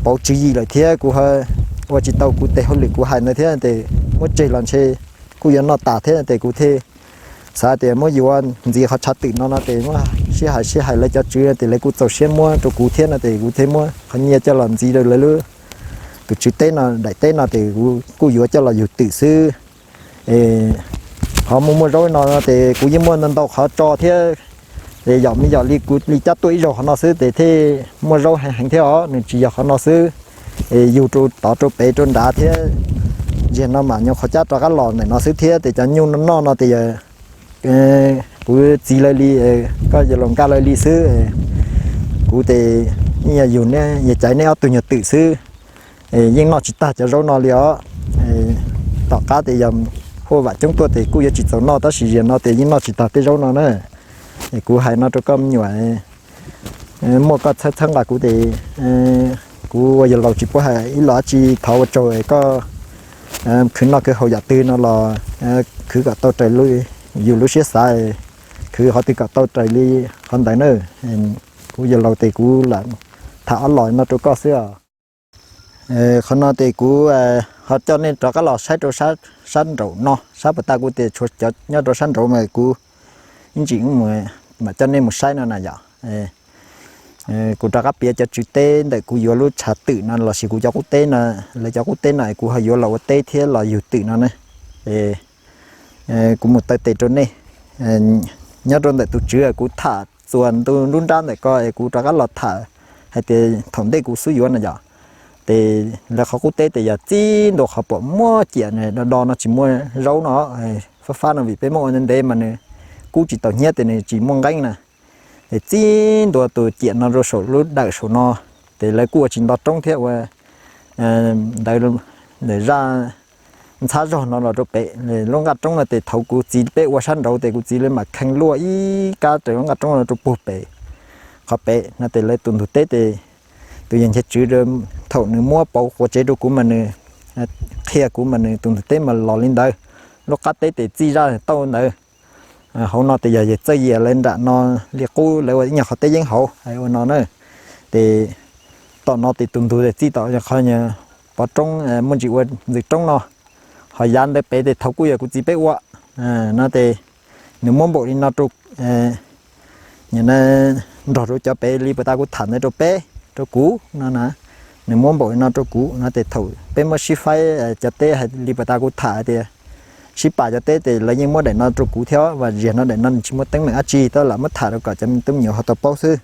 pauv tswv yim lawm thiab kuv ho ua tsis tau kuv tes hauj lwm kuv hais ntawd thiab ces muab tseg los ntshe kuj yuav noj tas thiab ces kuv thiaj xav tias muab yuav ntxiv qhov tshav twm no no ces muab sib hais sib hais lawv cov tswv ces lawv kuj txaus siab muab rau kuv thiab no ces kuv thiaj muab qhov nyiaj coj los ntxiv rau lawv lub tus tswv teb no daim teb no ces kuv kuj yuav coj los yug twm xwb. Qhov muaj muaj zaub no ces kuv yeej muaj ntau ntau qhov tso thiab, ces yom me yom li kuv li cab tuaj ib zaug qhov no xwb ces thiaj muaj zaub heev heev thiab os, nws tsis yog qhov no xwb. Es yug rau tod rau pem rau nrad thiab, ziag no mas nyuam qhuav cab rov qab los ntawm no xwb thiab ces cov nyuj no noj no ces yog kuv txiv lawv li, koj yawg laus nkaj lawv li xwb. Kuv ces yeej yog yug, yog caiv neb ob tug nyuag twm xwb, yeej noj tsis tag cov zaub no li os. Tom qab ces yog huaj vam coob tuaj ces kuj yuav tsis txaus noj tab sis ziag no ces yeej noj tsis tag tej zaub no na. Es kuv hais no rau koj me nyuam, muaj koj txhawb txhawb nqa kuv ces kuv ua yawg laus tsis paub hais ib los dab tsi, thov ua tsaug koj khwv noj khwv haus yam twg no los khwv kom tau raws yus lub siab xav, khwv qhov twg kom tau raws li qhov ntawd na. Kuv yawg laus ces kuv lam tham ob los no rau koj xwb os. Qhov no ces kuv ho coj nej rov qab los saib rau sab nraum no, sab puas tas kuv tias tshuav cov nyob rau sab nraud mas kuv ib ntsis mam coj nej mus saib no na yom. Kuv rov qab piav cov tswv teb ntawm kuv yuav lub tshav twm no lossis kuv cov qub teb no, lawv cov qub teb no kuv ho yuav los ua teb thiab los yug twm no na. Kuv mus taw tes rau nej. Nyob rau ntawm tus tswv kuv tham txuas ntu nruab nrab ntawm ko es kuv rov qab los tham hais tias thaum ntej kuv xub yuav no yom, ces lawv qhov qub teb ces yog txij ntua qhov pom muaj ciam do do no tsis muaj zaub no, fab fab no vim peb muab ua ntev ntev mas nws kub tsis tau hnyiab ces nws tsis muaj nqeeb na. Ces txij ntua tus ciam no rau saum lub dawm saum no, ces lawv kuj ua tsis nto roob thiab ua ntawd, ntawm zaj ntxhab zog no los rau pem lub nqaj roob no ces thaum kuv txiv peb ua sab nraud ces kuv txiv lawv mam kheej luaj ib kab raws lub nqaj roob no rau puag pem, qhov pem no ces lawv tus ntug teb ces tus yawg Nchaiv Tswv thaum nws muab pauv quav tsev rau kuv mas nws qhia kuv mas nws tus ntug teb mas los li ntawd, lub qab teb ces txij zaj tauj ntawd. Hauv no ces yog yawg Txawj Yias lawv nram no li qub lawv ua ib nyuag qhov teb yeeb hauv ua no na. Ces tom no ces tus ntug ces txij tom qhov pov roob muaj ntsis ua ntxwg roob no, ho yav ntawd pem ces thaum kuj yog kuv txiv peb ua no ces nws muab npaum li no rau nrog rau cov pem li puas tas kuv tham ntawd rau peb, rau kuv no na. Nws muab npaum li no rau kuv no ces thaum peb muab sib faib cov teb li puas tas kuv tham hais tias sib pam cov teb ces lawv yeej muab daim no rau kuv thiab, vas ziag no daim no nws tsis muaj teeb meem dab tsi, tab lam muab tham rau kom cov me tub me nyuam ho tau paub xwb.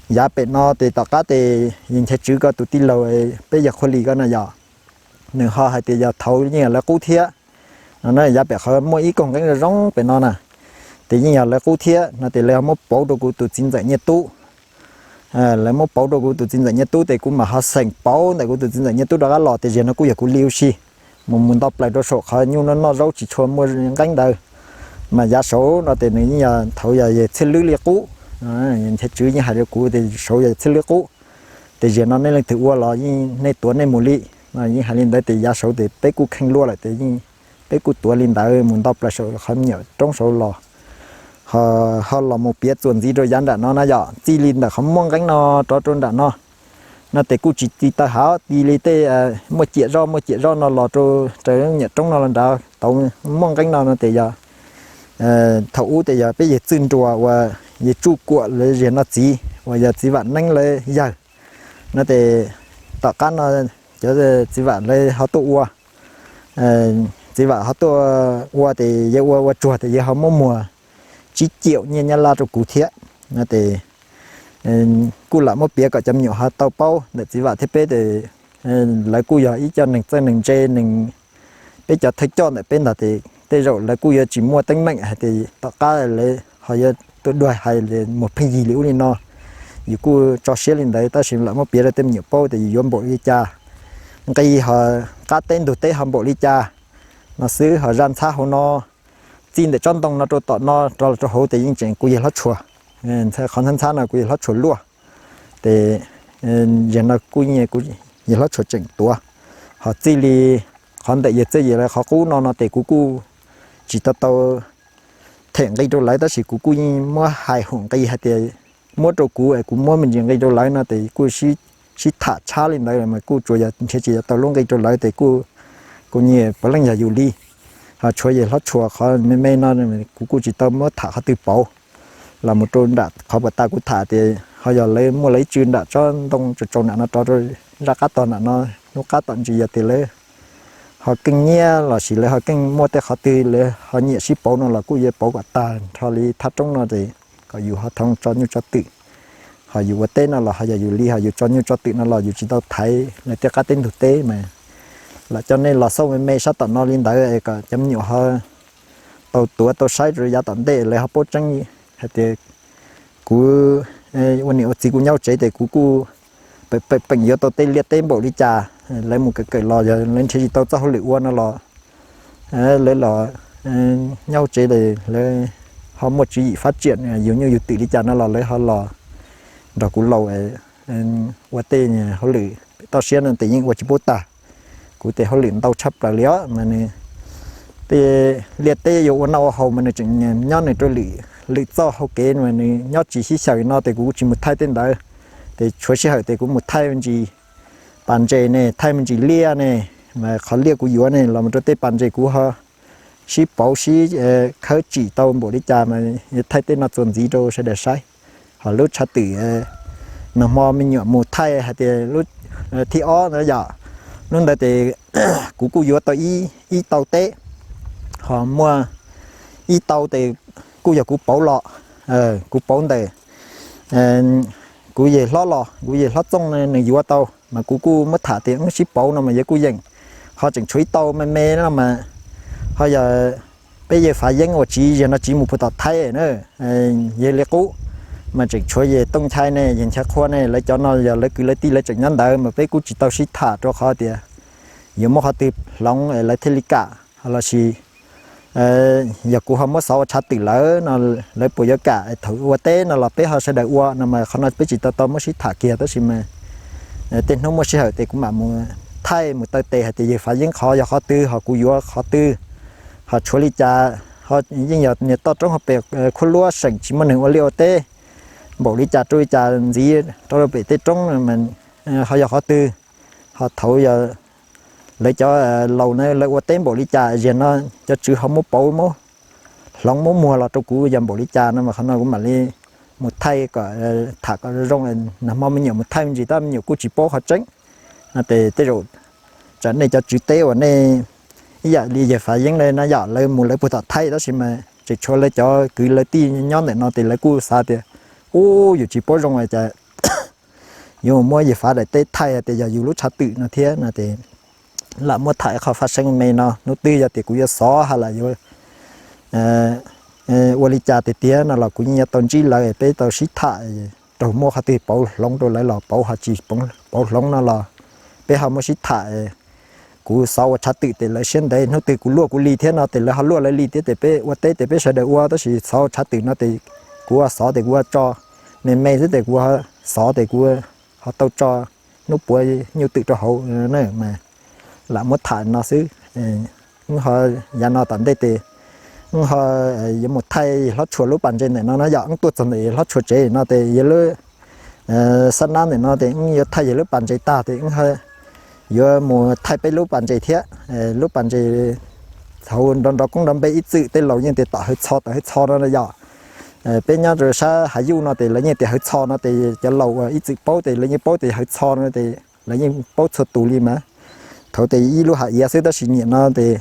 Yav pem no ces tom qab ces yawg Nchaiv Tswv ko tus tij laug peb yawg Qhua Lis ko no yog nws ho hais tias yog thaud yeej yog lawv qub thiab no na. Yav pem qhov muaj ib koog nqeeb zoo zoo pem no na, ces yeej yog lawv qub thiab no ces lawv ho muab pauv rau kuv tus txiv ntxawm Nyiaj Tub. Lawv muab pauv rau kuv tus txiv ntxawm Nyiaj Tub ces kuv mam ho xeem pauv ntawm kuv tus txiv ntxawm Nyiaj Tub rov qab los ces ziag no kuj yog kuv li ua si. Mus mus nto plaws rau saum qhov nyuj noj noj zaub tsis tshua muaj nqeeb ntawd, mas yav saud no ces nws yeej yog thaud yog yawg Txhiaj Lwb li qub. Nchaiv Tswv yeej hais rau kuv tias saud yog Txhiaj Lwb qub, ces ziag no nej leej twg ua los yeej nej tuav nej mus li. Yeej hais li ntawd ces yav saud ces peb kuj kheej luaj lawm ces yeej peb kuj tuav li ntawd mus nto plaws saum qhov me nyuam roob saud los, ho los mus piav txuas ntxiv rau yav nram no na yom, txij li ntawm qhov muaj nqeeb no rov rau nram no no ces kuj tsis ti taw hav, ti li tej muaj ciam zoj muaj ciam zoj no los rau raws nyuam roob no los nrad tau muaj nqeeb no no ces yog thaum ub ces yog peb yawg Txwj Nruas uas yawg Tsuj Kuam lawv ziag no txiv uas yog txiv Vam Neeb lawv yawg no ces tom qab no cov txiv Vam lawv ho tuaj ua, txiv Vam ho tuaj ua ces yawg ua ua tsuag ces yawg ho muab muag tsib ciam nyiaj Nyab Laj rau kuv thiab no ces kuj lam muab piav kom cov me nyuam ho tau paub ntawm txiv Vam thiab peb ces lawv kuj yog ib co neeg txawj neeg ntse, neeg, peb cov thawj coj ntawm peb ntag, ces tej zaum lawv kuj yuav tsis muaj teeb meem hais tias tom qab lawv ho yuav tuaj dua hais muag pheej yig li ub li no. Yus kuj tso siab li ntawd, tab sis lam muab piav rau tej me nyuam paub tias yus yuav npaum li cas, nqi ho qab teb ntug teb ho npaum li cas no xwb. Ho zaj ntxhab hauv no, txij ntawm tsob ntoo no rau tom no rov los rau hauv ces yeej tseem kuv yawg hlob tshua. Qhov ntxhab ntxhab no kuv yawg hlob tshua luaj. Ces yog no kuj kuv yawg hlob tshua tseem tuav. Ho txij li qhov ntawm yawg txawj yawg lawv qhov qub no no ces kuv kuj tsis tau tau them nqi rau lawv, tab sis kuv kuj yeej muab hais hum nqi hais tias muab rau kuv es kuv muab me ntsis nqi rau lawv no ces kuj sib tham tshab li ntawd mas kuj tsuas yog nrhiav tsis tau lub nqi rau lawv ces kuj, kuv nyiam puav leej yog yus li. Ho tshuav yawg hlob tshua qhov me me no kuv kuj tsis tau muab tham qhov twg pauv. Los mus rau nram qhov puas tas kuv tham tias ho yog lawv muaj lawv ib tsw nram tsob ntoo tsaus tsaus nram no rov rau zaj qab tog nram no, hnub qab tom ntsis yog tias lawv ho keej nyiab los sis lawv ho keej muaj tej qhov twg lawv ho nyiam sib pauv no los kuj yuav pauv kom tag nrho li thaj roob no ces kom yus ho thoov tso nyuj tso twm. Ho yus ua teb no los ho yog yus li, ho yus tso nyuj tso twm no los yus tsis tau thaiv lawv tej qab teb ntug teb mas lam coj nej los xauj me me sab tom no li ntawd es kom cov me nyuam ho tau tuav tau saib rau yav tom ntej lawv ho paub tseeb hais tias kuv ua niam ua txiv kuv nyob tsev ces kuv kuj pem pem yuav tau tej liaj teb npaum li cas, lawv mus kawm kawm los yog lawv nrhiav tsis tau txoj hauj lwm ua no los lawv los nyob tsev, lawv ho muaj tswv yim fab tsiam yus nyuj yus twm li cas no los lawv ho los nrog kuv laus ua tej hauj lwm pem toj siab no ces yeej ua tsis pub tag. Kuv tej hauj lwm ntau tshaj plaws li os mas nws tej liaj teb yuav ua noj ua haus mas nws tseem nyob nws rau lwm txoj hauv kev mas nws nyob tsis sib xyaw no ces kuv tsis mus thaij tej ntawd. Ces tshuav sij hawm ces kuv mus thaij me ntsis pas ntses ne, thaij me ntsis liaj ne, mas qhov liaj kuv yuav ne los mus rau tej pas ntses kuv ho sib pauv sib khawb tsim tau npaum li cas mas yuav thaij tej no txuas ntxiv rau sawv daws saib. Ho lub tshav twm nag hmo me nyuam mus thaij hais tias lub thib ob ntawd yom, hnub ntawd ces kuv kuj yuav tau ib tau teb, ho muaj ib tau ces kuj yog kuv pauv los, kuv pauv ntawm kuv yawg hlob los, kuv yawg hlob Txooj nws yuav tau mas kuv kuj muab tham tias wb sib pauv no mas yawg kuj yeem. Ho tseem tshuav ib tau me me no mas ho yog peb yawg Fav Yeeb uas tsiv yawg no tsiv mus puag tom Thaib na, yawg li qub mas tseem tshuav yawg Tooj Nchai ne, yawg Nchai Qhua ne, lawv cov no yog lawv kwv lawv tij lawv tseem nyob ntawd mas peb kuj tsis tau sib tham rau qhov tias yuav muab qhov twg hloov lawv thiaj li kam los sis yog kuv ho muab xov ua tshav twm lawm no lawv puas yuav kam thaum ua teb no los peb ho sawv daws ua no mas qhov no peb tsis tau tau muab sib tham kiag tab sis mas tej hnub muaj sij hawm ces kuv mam mus thaij mus taw tes hais tias yawg Fav Yeeb qhov yog qhov twg ho kuv yuav qhov twg, ho tshuav li cas, yeej yog niag toj roob hauv pes khuab luab seem tsis muaj neeg ua liaj ua teb npaum li cas rau li cas ntxiv rau pem tej roob ho yog qhov twg, ho thaum yog lawv cov laus na lawv ua teb npaum li cas ziag no cov tswv ho muab pauv muab hloov muab muag los rau kuv yog npaum li cas no mas qhov no kuv mam li mus thaij kom tham kom zoo zoo. Nag hmo me nyuam mus thaij me ntsis tab me nyuam kuj tsis paub qhov tseeb no ces tej zaum tsam nej cov tswv teb uas nej ib yam li yawg Fav Yeeb no yom lawv mus lawv puag tom Thaib tab sis mas tseem tshuav lawv cov kwv lawv tij nyob ntawm no ces lawv kuj xav tias ub yus tsis paub zoo cas yuav mus muab yawg Fav daim teb thaij tias yog yus lub tshav twm no thiab no ces lam muab tham qhov faj seeb me no. Hnub twg yog tias kuv yuav xov ha lam yuav ua li cas tiag tiag no los kuv yeej yuav tau ntsib lawv peb tau sib tham raug muab qhov twg pauv hloov rau lawv los pauv ho tsis pauv hloov no los peb ho muab sib tham. Kuv xov ua tshav twm ces lawv siab ntev, hnub twg kuv luaj kuv li thiab no ces lawv ho luaj lawv li thiab ces peb ua teb ces peb sawv daws ua tab sis xov ua tshav twm no ces kuv ua xov ces kuv ua tso, me me xwb ces kuv xov ces kuv ho tau tso hnub puav nyuj twm rau hauv na mas lam muab tham no xwb. Wb ho yav no tom ntej ces wb ho yuav mus thaij hlob tshua lub pas ntses ntawm no no yom, wb tuaj txog ntawm hlob tshua tsev no ces yog lub xab nab ntawm no ces wb yuav thaij yog lub pas ntses tag ces wb yuav mus thaij peb lub pas ntses thiab. Lub pas ntses thaum nrov nrov koob nrov npe ib txwm tej laus yeej tias tom hawv txho tom hawv txho no yom. Peb nyob rau sab hav yuj no ces lawv yeej tias hawv txho no ces cov laus uas ib txwm paub ces lawv yeej paub tias hawv txho no ces lawv yeej paub txhua tus li mas. Thaum ces ib lub hav iav xwb tab sis niam no ces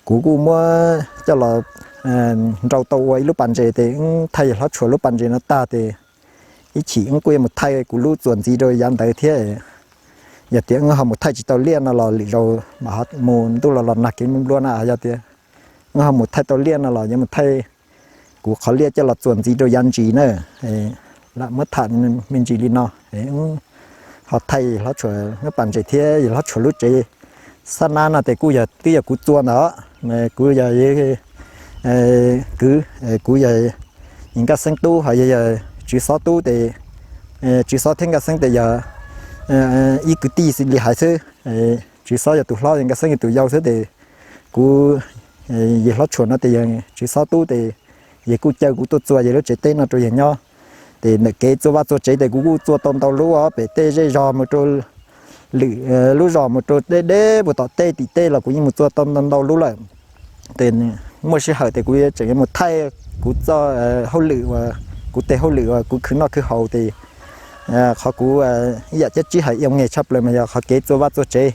kuv kuj muab coj los nrau tau ua ib lub pas ntses ces wb thaij yog hlob tshua lub pas ntses no tag ces ib chim wb kuj yuav mus thaij kuv lub txuas ntxiv rau yav ntawd thiab. Yog tias wb ho mus thaij tsis tau liaj no los lwm zaus mam mus ntuj los los nag kev nplua na. Yog tias wb ho mus thaij tau liaj no los yuav mus thaij kuv qhov liaj coj los txuas ntxiv rau yav ntsis na. Lam muab tham me ntsis li no, ho thaij hlob tshuam hmab pas ntses thiab yog hlob tshuam lub tsev xab nab no ces kuj yog twb yog kuv txua ntawd, kuv yog kwv, kuv yog Nkaj Xeeb tub ho yog Tswv Xob tub ces, Tswv Xob thiab Nkaj Xeeb ces yog ib kwv tij li hais xwb. Tswv Xob yog tus hlob, Nkaj Xeeb yog tus yau xwb ces kuv, yawg hlob tshuam no ces yog Tswv Xob tub ces yawg kuj caw kuv tuaj txua yawg lub tsev teb no rau yawg nyob. Ces ntawm kev txua vaj txua tsev ces kuv kuj txua tau ntau lub os, pem tej zej zog mus rau lwm lub zos mus rau deb deb puag tom tej tim tej los kuv yeej mus txua tau ntau ntau lub lawm. Ces muaj sij hawm ces kuv tseem yuav mus thaij kuv txoj hauj lwm uas, kuv tej hauj lwm uas kuv khwv noj khwv haus ces qhov kuv ib yam cab tsib hais ib ua nqe tshaj plaws mas yog qhov kev txua vaj txua tsev.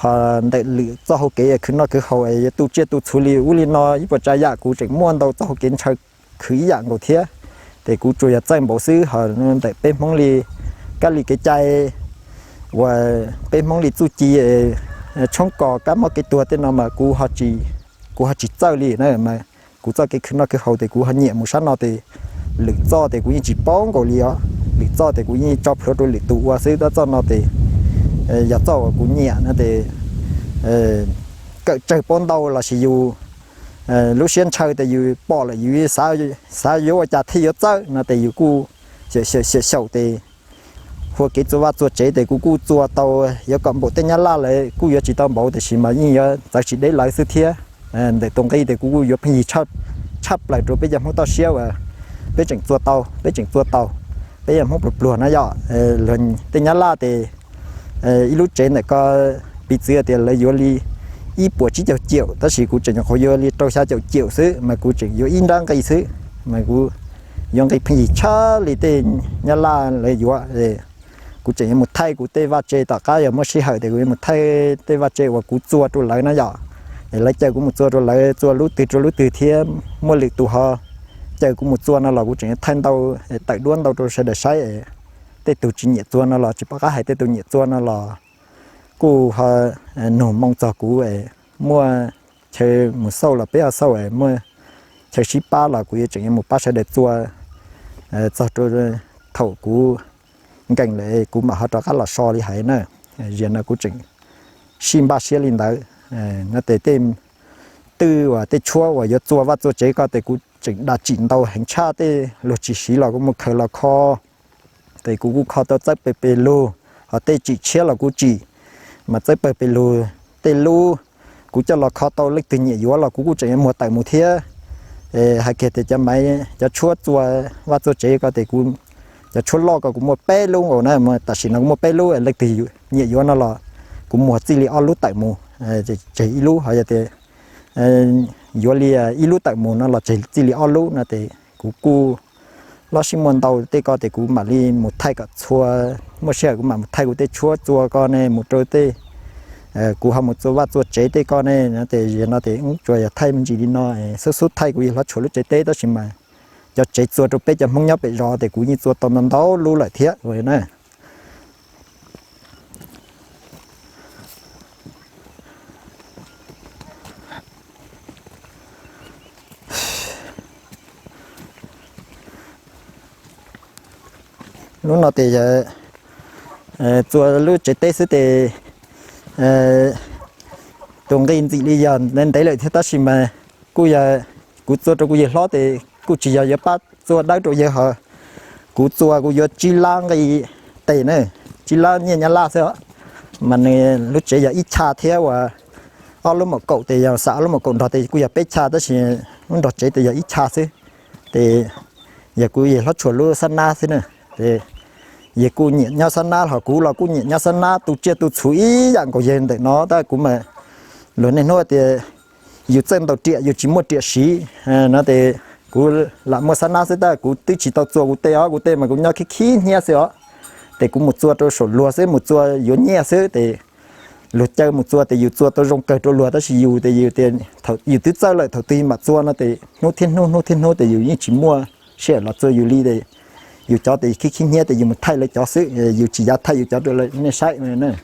Ho ntawm lwm txoj hau kev khwv noj khwv haus es yuav tu tsiaj tu txhuv li ub li no ib puas tsav yam kuv tseem muaj ntau txoj hau kev ntshaw khwv ib yam nkaus thiab. Ces kuv tsuas yog txawj npaum xwb, ho ntawm peb Hmoob li kab li kev cai uas peb Hmoob li txuj ci tshoob kos kab mob kev tuag tej no mas kuv, kuv ho tsis txawj li na. Mas kuv txoj kev khwv noj khwv haus ces kuv ho nyiam mus sab no ces lwm txoj ces kuv yeej tsis paub nkaus li os. Lwm txoj ces kuv yeej tso plhuav rau lwm tus ua xwb, tab txoj no ces yog txoj uas kuv nyiam no ces kawm tsawg paub ntau lossis yus lub siab ntshaw ces yus pom lawm yus xav yuav ua cas thiaj yuav txawj no ces yus kuj xyaum xyaum ces hu kev txua vaj txua tsev ces kuv kuj txua tau, yuav kom npaum tej Nyab Laj lawv kuj yuav tsis tau npaum tiam sis mas yeej yuav txawv tsis deb lawv xwb thiab. Ntawm tus nqi ces kuv kuj yuav pheej yig tshaj plaws rau peb cov Hmoob toj siab uas peb tseem txua tau, peb tseem txua tau, peb yog Hmoob pluag pluag na yom. Tej Nyab Laj ces ib lub tsev ntawm ko piv txwv tias lawv yuav li ib puas tsib caug ciaum tab sis kuv tseem nyuam qhuav yuav li rau xya caum ciaum xwb mas kuv tseem yuav ib nrab nqi xwb. Mas kuv yuav nqi pheej yig tshaj li tej Nyab Laj lawv yuav. Kuv tseem yuav mus thaij kuv tej vaj tse, tom qab yog muaj sij hawm ces kuv yuav mus thaij tej vaj tse uas kuv txua rau lawv na yom. Es lawv caw kuv mus txua rau lawv, txua lub twg rau lub twg thiab muaj lwm tus ho caw kuv mus txua no los kuv tseem yuav thaij ntau, tawm duab ntau rau sawv daws saib. Tej tus tsis nyiam txua no los tsis pom qab hais, tej tus nyiam txua no los kuj ho nug moo txog kuv, muaj chaw mus xauj los peb ho xauj, muaj chaw sib pab los kuv yuav tseem yuav mus pab sawv daws txua txog rau thaum kuv nkees lawm kuv mam ho rov qab los so li hais na. Ziag no kuv tseem sib npaj siab li ntawd. No ces tej twj uas tej tshuab uas yuav txua vaj txua tsev ko ces kuv tseem dam tsim ntau heev tshaj, tej luag tsis siv los kuv mus khaws los kho. Ces kuv kuj kho tau txawb pes pes lug, ho tej tsim tshiab los kuv tsim, mas txawb pes pes lug. Tej lub kuv coj los kho tau leej twg nyiam yuav los kuv kuj tseem yuav muag tawm mus thiab. Hais kiag tias cov maiv cov tshuab txua vaj txua tsev ko ces kuv, cov tshuab loj ko kuv muaj peb lub nkaus na, tam sim no kuv muaj peb lub, leej twg nyiam yuav no los kuv muag txij li ob lub tawm mus, tseg ib lub. Ho yog tias yuav li ib lub tawm mus no los tseg txij li ob lub no ces kuv kuj lob sib muaj ntau tej ko ces kuv mam li mus thaij kom txhua, muaj sij hawm kuv mam mus thaij kuv tej tshuab txua ko ne mus rau tej, kuv ho mus txua vaj txua tsev tej ko ne no ces ziag no ces wb tsuas yog thaij me ntsis li no, xub xub thaij kuv yawg hlob tshuam lub tsev teb tab sis mas cov tsev txua rau peb cov Hmoob nyob pem zos ces kuv yeej txua tau ntau ntau lub lawm thiab na. Lub no ces yog txua lub tsev teb xwb ces tus nqi ntxim li yog ntev ntev lawm thiab tab sis mas kuj yog kuv txua rau kuv yawg hlob ces kuj tsis yog yuav pab txua dawb rau yawg ho. Kuv txua kuv yuav tsib lab nqi tes na, tsib lab nyiaj Nyab Laj xwb os. Mas nws lub tsev yog ib chav thiab uas ob lub maum kaum ces yog xam ob lub maum kaum nrog ces kuj yog peb chav tab sis lub nrog tsev ces yog ib chav xwb. Ces yog kuv yawg hlob tshuam lub xab nab xwb na. Ces yawg kuj nyiam nyob xab nab ho kuv los kuj nyiam nyob xab nab, tu tsiaj tu txhuv ib yam nkaus yawg ntawm no tab kuv mas luag niaj hnub tias yus txawj ntaus riam yus tsis muaj riam siv no ces kuv lam muaj xab nab xwb tab kuv twb tsis tau txua kuv tej os, kuv tej mas kuv nyob khib khib hnyiab xwb os. Ces kuv mus txua rau saum luag xwb, mus txua yuav nyiaj xwb ces luag caw mus txua ces yus txua tau zoo kawg rau luag tab sis yus ces yus tias yus twb txawj lawm thaum twg mam txua no ces hnub thiab hnub hnub thiab hnub ces yus yeej tsis muaj sij hawm los txua yus li ces yus cov ces khib khib hnyiab ces yus mus thaij lawv cov xwb, yus tsis yav thaij yus cov rau nej saib na.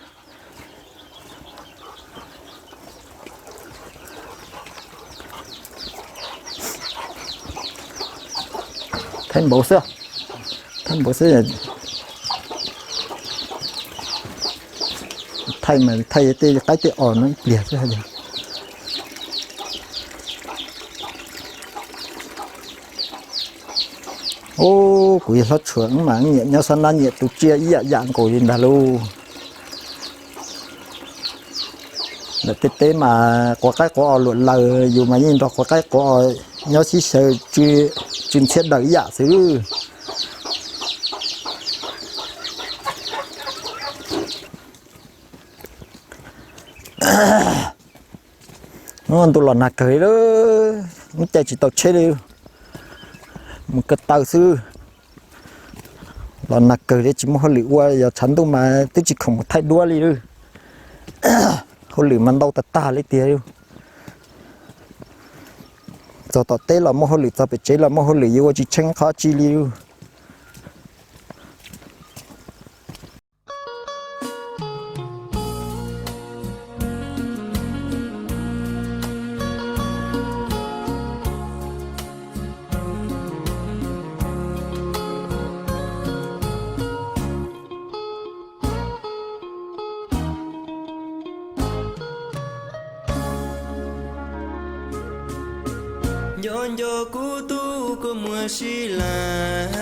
Thaij npaum xwb, thaij npaum xwb. Thaij mas thaij tej qaib tej os no ib pliag xwb. Ub, kuv yawg hlob tshua mas nyiam nyob sab nab nyiam tus tsiaj ib yam yam nkaus li ntag lauj. Ntawm tej teb mas quav qaib quav os luam laws, yus mas yeej nrog quav qaib quav os nyob sib xyaw tsw ntxhiab daws ib yam xwb. Ntuj los nag kawg li, ub caij tsis tau tsheb li, mus ko taw xwb. Los nag kawg li tsis muaj hauj lwm ua, yog tshav ntuj mas twb tsis khoom mus thaij duab li. Hauj lwm mas ntau tag tag li tiag. Txog tom teb los muaj hauj lwm, txog pem tsev los muaj hauj lwm, yuav ua tsis tsheej qhov tsi li. Nco nco kuv tub kua muag sib laj,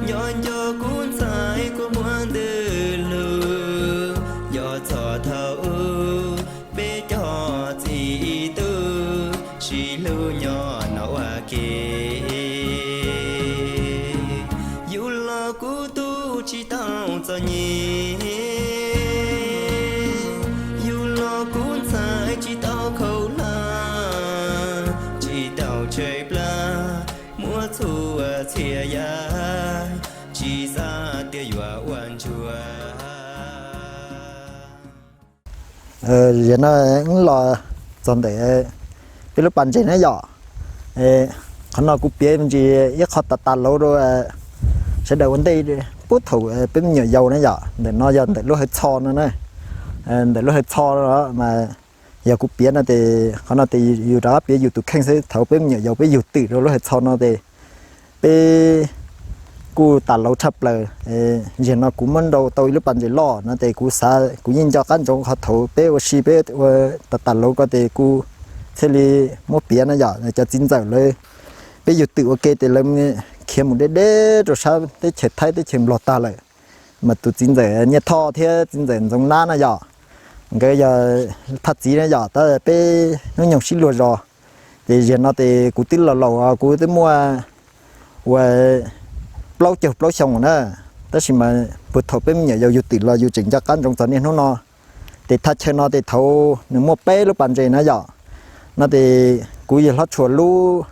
nco nco kuv ntxhais kua muag ntws lug, yog txog thaum peb cov txiv tub sib hlub nyob no ua ke. Yus los kuv tub tsis tau txom nyem, yus los kuv ntxhais tsis tau khaus hlab, tsis tau tshaib plab, muab txhua txhia yam, tsis xav tias yuav ua ntsuag. Yog no wb los txog ntawm peb lub pas ntses na yom. Qhov no kuv piav me ntsis ib qho tas tas lauv rau sawv daws ua ntej, puag thaum peb me nyuam yaus na yom. Ntawm no yog ntawm lub hawv txho no na, ntawm lub hawv txho no mas yog kuv piav no ces qhov no ces yus rov qab piav yus tus kheej xwb. Thaum peb me nyuam yaus peb yug twm rau lub hawv txho no ces peb kuj tas lauv tshaj plaws. Zaum no kuv muab nrau tau ib lub pas ntses loj no ces kuv xav kuv yeej nco qab ntsoov qhov thaum peb ua si peb ua tas tas lauv ko ces kuv thiaj li muab piav na yom. Cov txiv ntxawm lawv, peb yug twm ua ke ces lawv khiav mus deb deb rau sab teb chaws Thaib teb chaws Nplog tag lawm, mas tus txiv ntxawm Nyiaj Thoj thiab txiv ntxawm Ntxoov Nab na yom, nkawd yog thaj txiv na yom, tab peb hnub nyoog sib luag zos. Ces zaum no ces kuv twb laus laus, kuv twb muaj ua plaub caug plaub xyoo na, tab sis mas puag thaum peb me nyuam yaus yug twm los yus tseem nco qab ntsoov txog niaj hnub no. Ces thaj chaw no ces thaum nws muaj peb lub pas ntses na yom, no ces kuv yawg hlob tshua lub,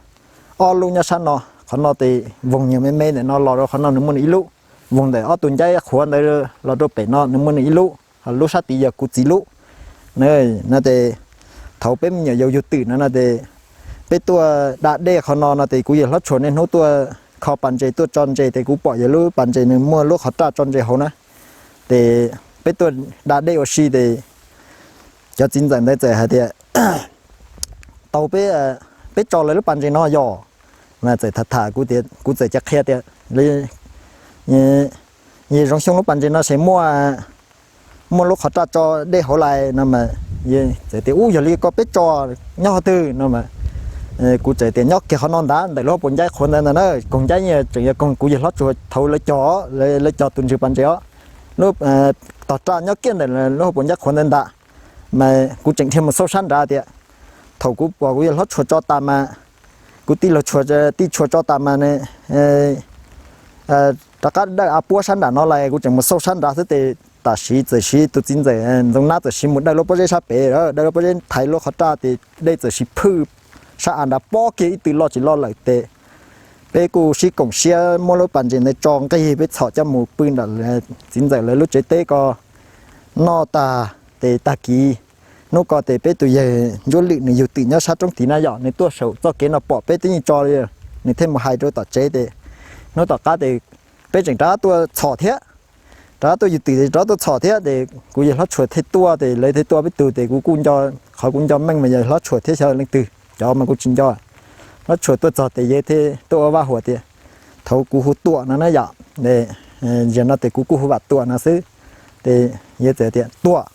ob lub nyob sab no, qhov no ces voog nyuag me me ntawm no los rau qhov no nws muaj nws ib lub, voog ntawm ob tug ncaib qhuav ntawd los rau pem no nws muaj nws ib lub, ho lub sab tid yog kuv txiv lub. No ces thaum peb me nyuam yaus yug twm no no ces peb tuaj da dej qhov no no ces kuv yawg hlob tshua niaj hnub tuaj kho pas ntses tuaj tso ntses ces kuv pom yog lub pas ntses nws muaj lub qhov raj tso ntses hauv na. Ces peb tuaj da dej ua si ces cov txiv ntxawm ntawd txawm hais tias, tau peb, peb tso lawv lub pas ntses no yog. Mas txawm tham tham kuv tias, kuv txawm cia qhia tias, yog Zoov Xyooj lub pas ntses no ces muaj, muaj lub qhov raj tso dej hauv lais no mas, txawm tias ub yog li ko peb tso nyob qhov twg no mas, kuv txawm tias nyob kiag qhov no ntag, ntawm lub hauv paus ncaib qhuav ntawd ntag na, koog ncaib tseem yog koog kuv yawg hlob tsuas thaum lawv cog, lawv cog tus ntswg pas ntses os, lub tog raj nyob kiag ntawm lub hauv paus ncaib qhuav ntawd ntag. Mas kuv tseem dhia mus xauj sab nrad tias, thaum kuv pom kuv yawg hlob tshua tso tas mas, kuv tij laug tshua, tij tshua tso tas mas rov qab dawj av puab sab nram no lais, kuv tseem mus xauj sab nrad xwb ces tam sim txawm siv tus txiv ntxawm Ntxoov Nab txawm siv mus dawj lub pob zeb sab pem, dawj lub pob zeb thaiv lub qhov raj ces dej txawm siv phwj sab av nrad pob kiag ib tw loj tsis loj lawm ces peb kuj sib koom siab muab lub pas ntses ntawd tso nqig peb txhom coj mus pw nram txiv ntxawm lawv lub tsev teb ko noj tag ces tag kis hnub ko ces peb tus yawg Ntsuab Lwm nws yug twm nyob sab roob tid na yom, nws tuaj saum txoj kev no pom peb twb yeej tso li, nws thiaj mus hais rau tom tsev ces hnub tom qab ces peb tseem rov qab tuaj txhom thiab, rov qab tuaj yug twm ces rov qab tuaj txhom thiab ces kuv yawg hlob tshua thiaj tuaj ces lawv thiaj tuaj peb tug ces kuv kuj nco, qhov kuv nco meej mas yog hlob tshua thiab xyov leej twg, cov mas kuv tsis nco. Hlob Tshua tuaj txog tes yawg thiaj tuaj ua vaj huam tias, thaum kuv hu Tuam no na yom, zaum no tes kuv kuj hu Vam Tuam no xwb. Tes yawg txawm tias, Tuam,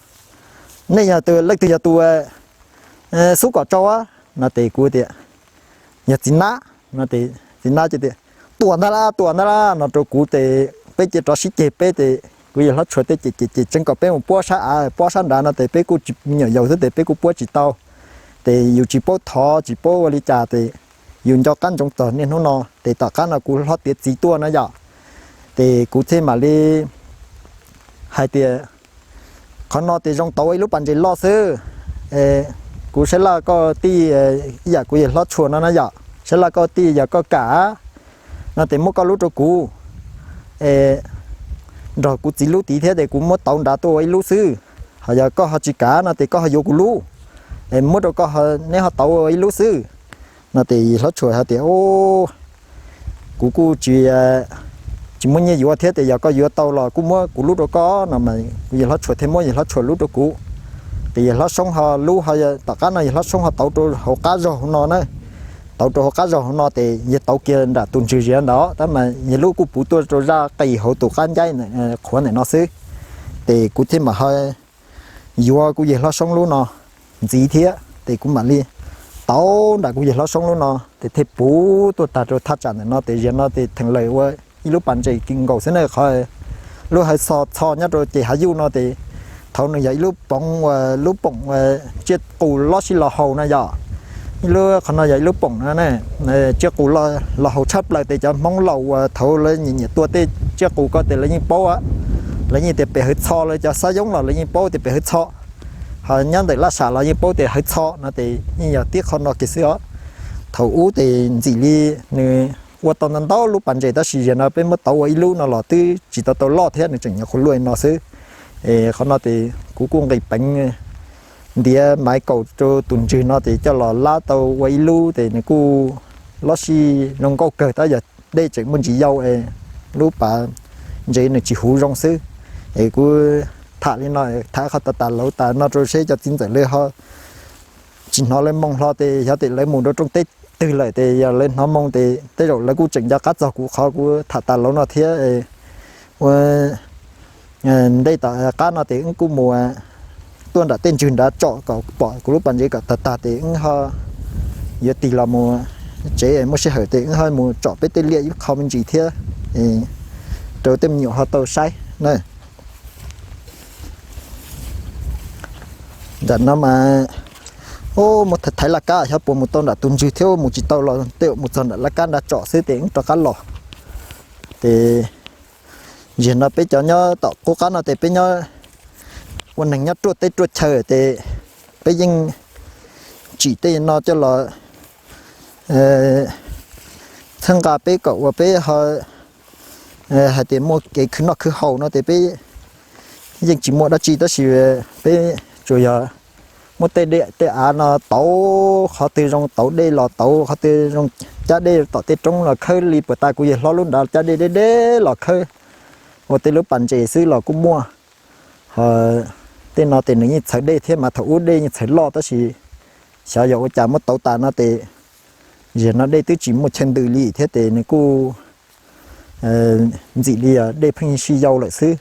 nej yog tus, leej twg yog tus xub kom tsau no? Tes kuv tias, yog Txiv Nab no. Tes Txiv Nab ces tias, Tuam ntag lauj, Tuam ntag lauj no rau kuv tes peb cia rov sib ceg peb tes kuv yawg Hlob Tshua tej ces ces ces tseev kom peb mus puab sab av puab sab nrad no tes peb kuj tsis me nyuam yaus xwb tes peb kuj puab tsis tau. Tes yus tsis paub thov tsis paub ua li cas tes yus nco qab ntsoov txog niaj hnub no tes tom qab no kuv hlob tiav txiv tuaj na yom. Tes kuv thiaj mam li hais tias, qhov no tes zoo tau ua ib lub pas ntses loj xwb. Kuv saib laj koj tij, ib yam kuv yawg Hlob Tshua no na yom, saib laj koj tij yog koj kam no tes muab koj lub rau kuv, nrog kuv txiv lub tid thiab tes kuv muab tauv nrad tuaj ua ib lub xwb. Ho yog koj ho tsis kam no tes koj ho yuav kuv lub, muab rau koj, neb ho tauv ua ib lub xwb. No tes Hlob Tshua hais tias, kuv kuj tsis, tsis muaj nyiaj yuav thiab tes yog koj yuav tau los kuj muab kuv lub rau koj no mas kuv yawg Hlob Tshua thiaj muab yawg Hlob Tshua lub rau kuv. Tes yawg Hlob Soob ho lub ho, tom qab no yawg Hlob Soob ho tauv rau hauv qab zog hauv no na. Tauv rau hauv qab zog hauv no tes yawg tauv kiag nram tus ntswg ziav ntawd tab mas yawg lub kuj puv tuaj rau zaj qis hauv tus qab ncaib qhuav ntawm no xwb. Tes kuv thiaj mam ho yuav kuv yawg Hlob Soob lub no ntxiv thiab tes kuv mam li tauv nram kuv yawg Hlob Soob lub no tes thiaj puv tuaj tag rau thaj tsam ntawm no tes ziav no tes theem lawm ua ib lub pas ntses kis nkaus xwb na. Qhov lub hawv txho txho nyob rau ces hav yuj no tes thaum nws yog ib lub poov uas lub poom tsiaj qus loj sij los haus no yom. Ib lub qhov no yog ib lub poom no tsiaj qus los haus tshaj plaws tes cov Hmoob laus uas thaud lawv nyiam nyiam tua tej tsiaj qus ko tes lawv yeej paub, lawv yeej tias pem hawv txho, lawv cov xab yoob los lawv yeej paub tias pem hawv txho. Ho nyob ntawm laj sam los yeej paub tias hawv txho no tes yeej yog tib qho no kiag xwb os. Thaum ub tes ntxim li nws ua tau ntau ntau lub pas ntses tab sis ziav no peb muab tauv ua ib lub no los twb tsis tau tau loj thiab nws tseem nyuam qhuav luaj li no xwb. Es qhov no tes kuv kuj nqis peev ntiav maiv kaum rau tus ntswg no tes coj los lab tau ua ib lub tes nws kuj loj sij zoo nkauj kawg tab yog dej tseem muaj ntsis yau es lub pas ntses nws tsis huv zoo xwb. Es kuv tham li no, tham qhov tas tas lauv tas no rau seb cov txiv ntxawm lawv ho tsis hnov lawv moo hlo tes xyov tes lawv mus rau rooj teb twg lawm tes yog lawv hnov moo tes tej zaum lawv kuj tseem nco qab txog kuv qhov kuv tham tas lauv no thiab. Ua ntej tom qab no tes wb kuj mus tuaj nram tej ntswg nrad tsom kom pom kuv lub pas ntses kom tag tag tes wb ho yuav tig los mus tsev, muaj sij hawm tes wb ho mus tsom peb tej liaj ib qho me ntsis thiab rau tej me nyuam ho tau saib na. Nram no mas mus thaiv laj kab xyov puas mus tau nram tus ntswg thiab, mus tsis tau los tej mus txog nram laj kab nrad tsom xwb tes wb rov qab los. Tes ziag no peb cov nyob tom qub qab no tes peb nyob ua neeg nyob ruaj teb ruaj chaw tes peb yeej tsim tej no coj los txhawb nqa peb kom ua peb ho hais tias muaj kev khwv noj khwv haus no tes peb yeej tsis muaj dab tsi tab sis peb tsuas yog muab tej dej tej av no tauv qhov twg zoo tauv dej los tauv qhov twg zoo cab dej tom tej roob los khawb li puas tas kuv yawg hlob lub nrad cab dej deb deb los khawb ua tej lub pas ntses xwb los kuj muaj. Ho tej no tes nws yeej txhawv dej thiab mas thaum ub dej yeej txhawv loj tab sis xyov yog ua cas muab tauv tas no tes ziag no dej twb tsis muaj chaw ntws li thiab tes nws kuj ntxim li dej pheej sib yau lawm xwb.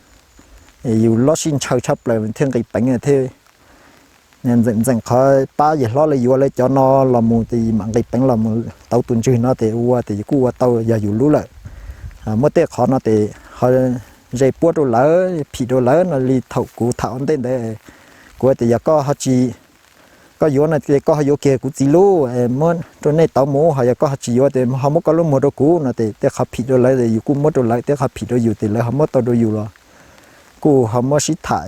Yus lub sij ntshaw tshaj plaws thiaj nqis peev thiab. Ntxeem ntxeem qhov pab yawg hlob lawv yuav lawv cov no los mus tes mam nqis peev los mus tauv tus ntswg no tes ua tes yus kuj ua tau yog yus lub lawm. Muaj tej qhov no tes ho ze puab rau lawv phim rau lawv no li thaum kuv tham ua ntej ntawd. Kuv tias yog koj ho tsis, koj yuav no tes koj ho yuav kiag kuv txiv lub muab rau nej tauv mus, ho yog koj ho tsis yuav tes ho muab koj lub muag rau kuv no tes tej qhov phim rau lawv tes yus kuj muab rau lawv, tej qhov phim rau yus tes lawv ho muab tau rau yus los kuj ho muab sib tham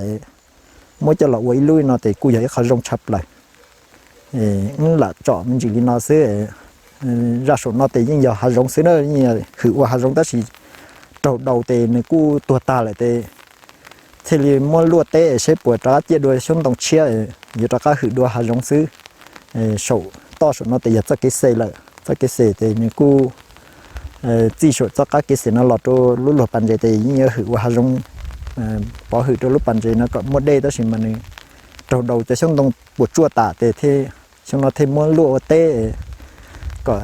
muab coj los ua ib lub no tes kuj yog ib qho zoo tshaj plaws. Wb lam tsom me ntsis li no xwb. Zaj saum no tes yeej yog hav zoov xwb na, yeej hwm ua hav zoov tab sis raug daus tes nws kuj tuag tag lawm tes thiaj li muab luaj teb seb puas rov qab ciaj dua xyoob ntoo tshiab, yuav rov qab hwm dua hav zoov xwb. Saum toj saum no tes yog txoj kev xes lawm, txoj kev xes tes nws kuj txij saum txoj qab kev xes no los rau lub luag pas ntses tes yeej yuav hwm ua hav zoov, pov hwm rau lub pas ntses no kom muaj dej tab sis mas nws raug daus cov xyoob ntoo puas tsuaj tas tes thiaj, xyoo no thiaj muab luaj ua teb. kom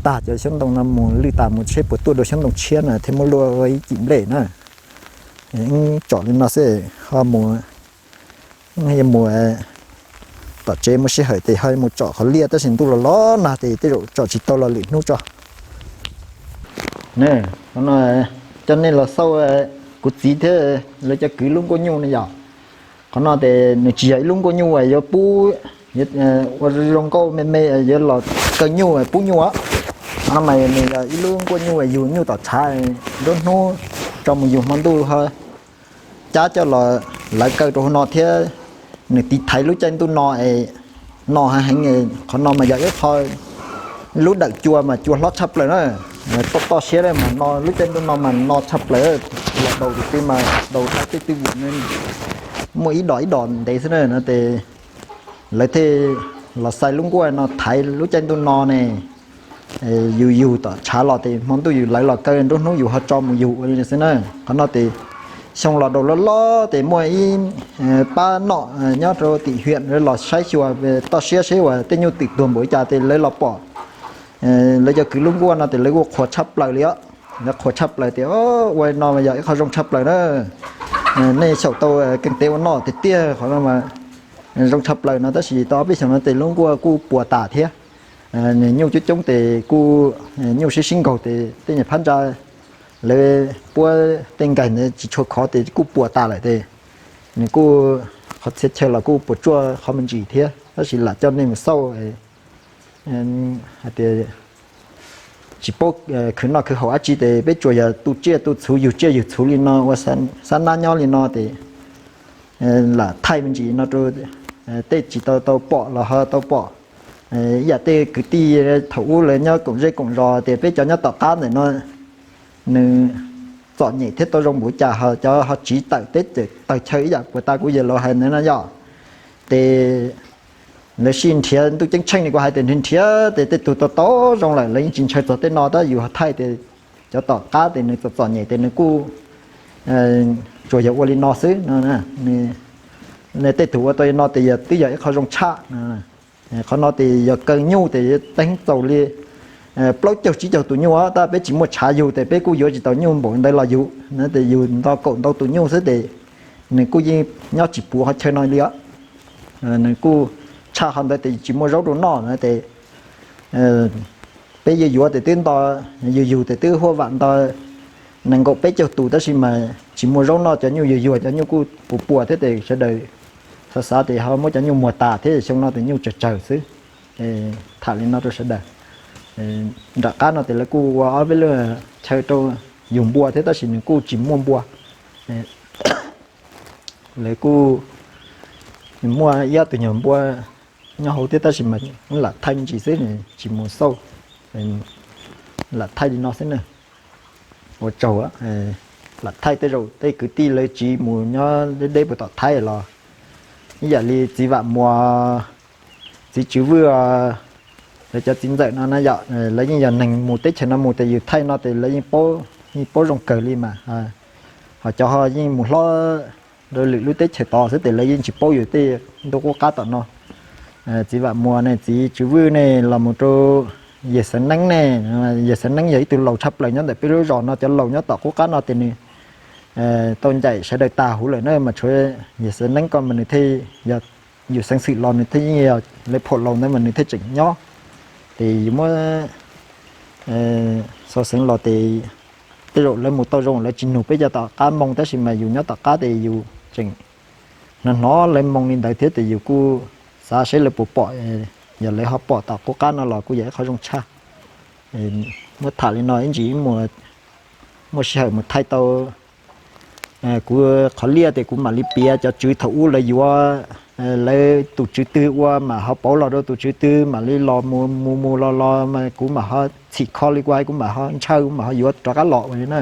tag cov xyoob ntoo no mus lwj tas mus seb puas tuaj dua xyoob ntoo tshiab no thiaj muab luaj ua ib cim nplej na. Tsom li no xwb ho mus, mus tom tsev muaj sij hawm ces ho mus tsom qhov liaj tab sis ntuj los los nag ces tej zaum tsom tsis tau los lwm hnub tso. Qhov no coj nej los xauj kuv txiv thiab lawv cov kwv lub nkuaj nyuj no yom. Qhov no ces nws tsis yog ib lub nkuaj nyuj uas yuav pub ua zoo nkauj me me, yuav los kaw nyuj pub nyuj os. Qhov no mas nws yog ib lub nkuaj nyuj uas yug nyuj tom tshav nruab hnub tso mus yug hmo ntuj ho cab coj los lawv kaw rau hauv no thiab. Nws tiv thaiv lub caij ntuj no es no heev heev. Qhov no mas yog ib qho lub dawm cua mas cua hlob tshaj plaws na, toj toj siab mas no lub caij ntuj no mas no tshaj plaws. Los daus tus twg mas daus dai tej twj vum, muaj ib dos ib dos ntev xwb na no ces lawv thiaj los xais lub nkuaj no thaiv lub caij ntuj no ne. Yus yug tom tshav los ces hmo ntuj yus lawv los kaw, nruab hnub yus ho tso mus yug ua li xwb na. Qhov no ces xyoo los daus loj loj ces muaj ib pab nom nyob rau tim hiam los saib xyuas toj siab seb uas tej nyuj twm tuag npaum li cas ces lawv los pom lawv cov kwv lub nkuaj no ces lawv kuj qhuas tshaj plaws li os. Lawv qhuas tshaj plaws tias ua no yog ib qho zoo tshaj plaws na. Nej xyaum tau keej tev ua noj tiag tiag, qhov no zoo tshaj plaws no tab sis tau ob peb xyoos no ces lub nkuaj kuj puas tas thiab. Nws nyuj coob coob ces kuj nyuj sib sib nkaug ces tej nyuag phab ntsa lawv puab tej nkaig ntawd tsis tshua khov ces kuj puas tas lawm ces nws kuj qhov txhia chaw los kuj puas tsuaj qhov me ntsis thiab tab sis lam coj nej mus xauj hais tias tsis paub khwv noj khwv haus dab tsi ces peb tsuas yog tu tsiaj tu txhuv yug tsiaj yug txhuv li no ua xab nab nyob li no ces lam thaij me ntsis no rau tej tsis tau tau pom los ho tau pom. Ib yam tej kwv tij thaum ub lawv nyob koom zej koom zos tias peb cov nyob tom qab ntawm no nws txom nyem thiab tau zoo npaum cas ho cov ho tsiv tawm teb tawm chaw ib yam puas tas kuv yawg laus hais ntawd no yom. Ces lawv sij nrhiav ntuj ceeb tsheej li kuv hais tias nrhiav nrhiav ces tej tug tau tau zoo lawm lawv yeej tsis ntshaw txog tej no tab yus ho thaij tias cov tom qab ces nws txom txom nyem ces nws kuj tsuas yog ua li no xwb no. Tej tug ua tau li no ces yog twb yog ib qho zoo tshaj. Qhov no ces yog kaw nyuj ces yuav teeb txaus li plaub caug tsib caug tus nyuj os, tab peb tsis muaj tshav yug ces peb kuj yuav tsis tau nyuj npaum ntawd los yug na, ces yug nto kaum ntau tus nyuj xwb ces nws kuj yeej nyob tsis puv qhov chaw no li os. Nws kuj tshaj qhov ntawd ces tsis muaj zaub rau noj na ces peb yuav yuav ces twb nto, yug yug ces twb huaj vam nto nees nkaum peb caug tus tab sis mas tsis muaj zaub noj, cov nyuj yuag yuag cov nyuj kuj puas puas thiab ces sawv daws xav xav ces ho muab cov nyuj muag tas thiab xyoo no ces nyuj tsawg tsawg xwb. Tham li no rau sawv daws. Nram qab no ces lawv kuj ua ob peb lub chaw rau yug npua thiab tab sis nws kuj tsis muaj npua. Lawv kuj muaj ib ob tug nyuag npua nyob hauv thiab tab sis mas lam thaij me ntsis xwb tsis mus xauj, lam thaij li no xwb na. Ua tsaug, lam thaij tej zaum tej kwv tij lawv tsiv mus nyob deb deb puag tom Thaib los ib yam li txiv Vam Muas, txiv Tswv Vwj, lawv cov txiv ntxawm no na yom, lawv yeej yog neeg mus teb chaws no mus ces yus thaij no ces lawv yeej paub, yeej paub zoo kawg li mas. Ho cov ho yeej mus hlob rau lwm lub teb chaws tod xwb ces lawv yeej tsis paub yus tej ntuj qub qab tom no. Txiv Vam Muas ne, txiv Tswv Vwj ne, los mus rau yawg Xeev Neeb ne. Yawg Xeev Neeb yog ib tug laus tshaj plaws nyob ntawm peb lub zos no, cov laus nyob tom qub qab no ces nws tau ncaim sawv daws tag huv lawm na mas tshuav yawg Xeev Neeb ko mas nws thiaj, yog yus xeev xwm los nws thiaj yeej yog lawv phom laus ntawd mas nws thiaj tseem nyob. Ces yus muab xov xeev los ces tej zaum lawv mus tau zoo lawv tsis nug peb cov tom qab moo tab sis mas yus nyob tom qab ces yus tseem hnov hnov lawv moo li ntawd thiab ces yus kuj xav seb lawv puas pom, yog lawv ho pom tom qub qab no los kuj yog ib qho zoo tshaj. Muab tham li no ib ntsis muaj sij hawm mus thaij tau kuv qhov liaj ces kuv mam li piav cov tswv thaum ub lawv yuav, lawv tus tswv twg ua mam ho pauv los rau tus tswv twg mam li los mus mus mus los los mas kuv mam ho txhim kho li kuv hais kuv mam ho ntshaw kuv mam ho yuav rov qab los ua li na.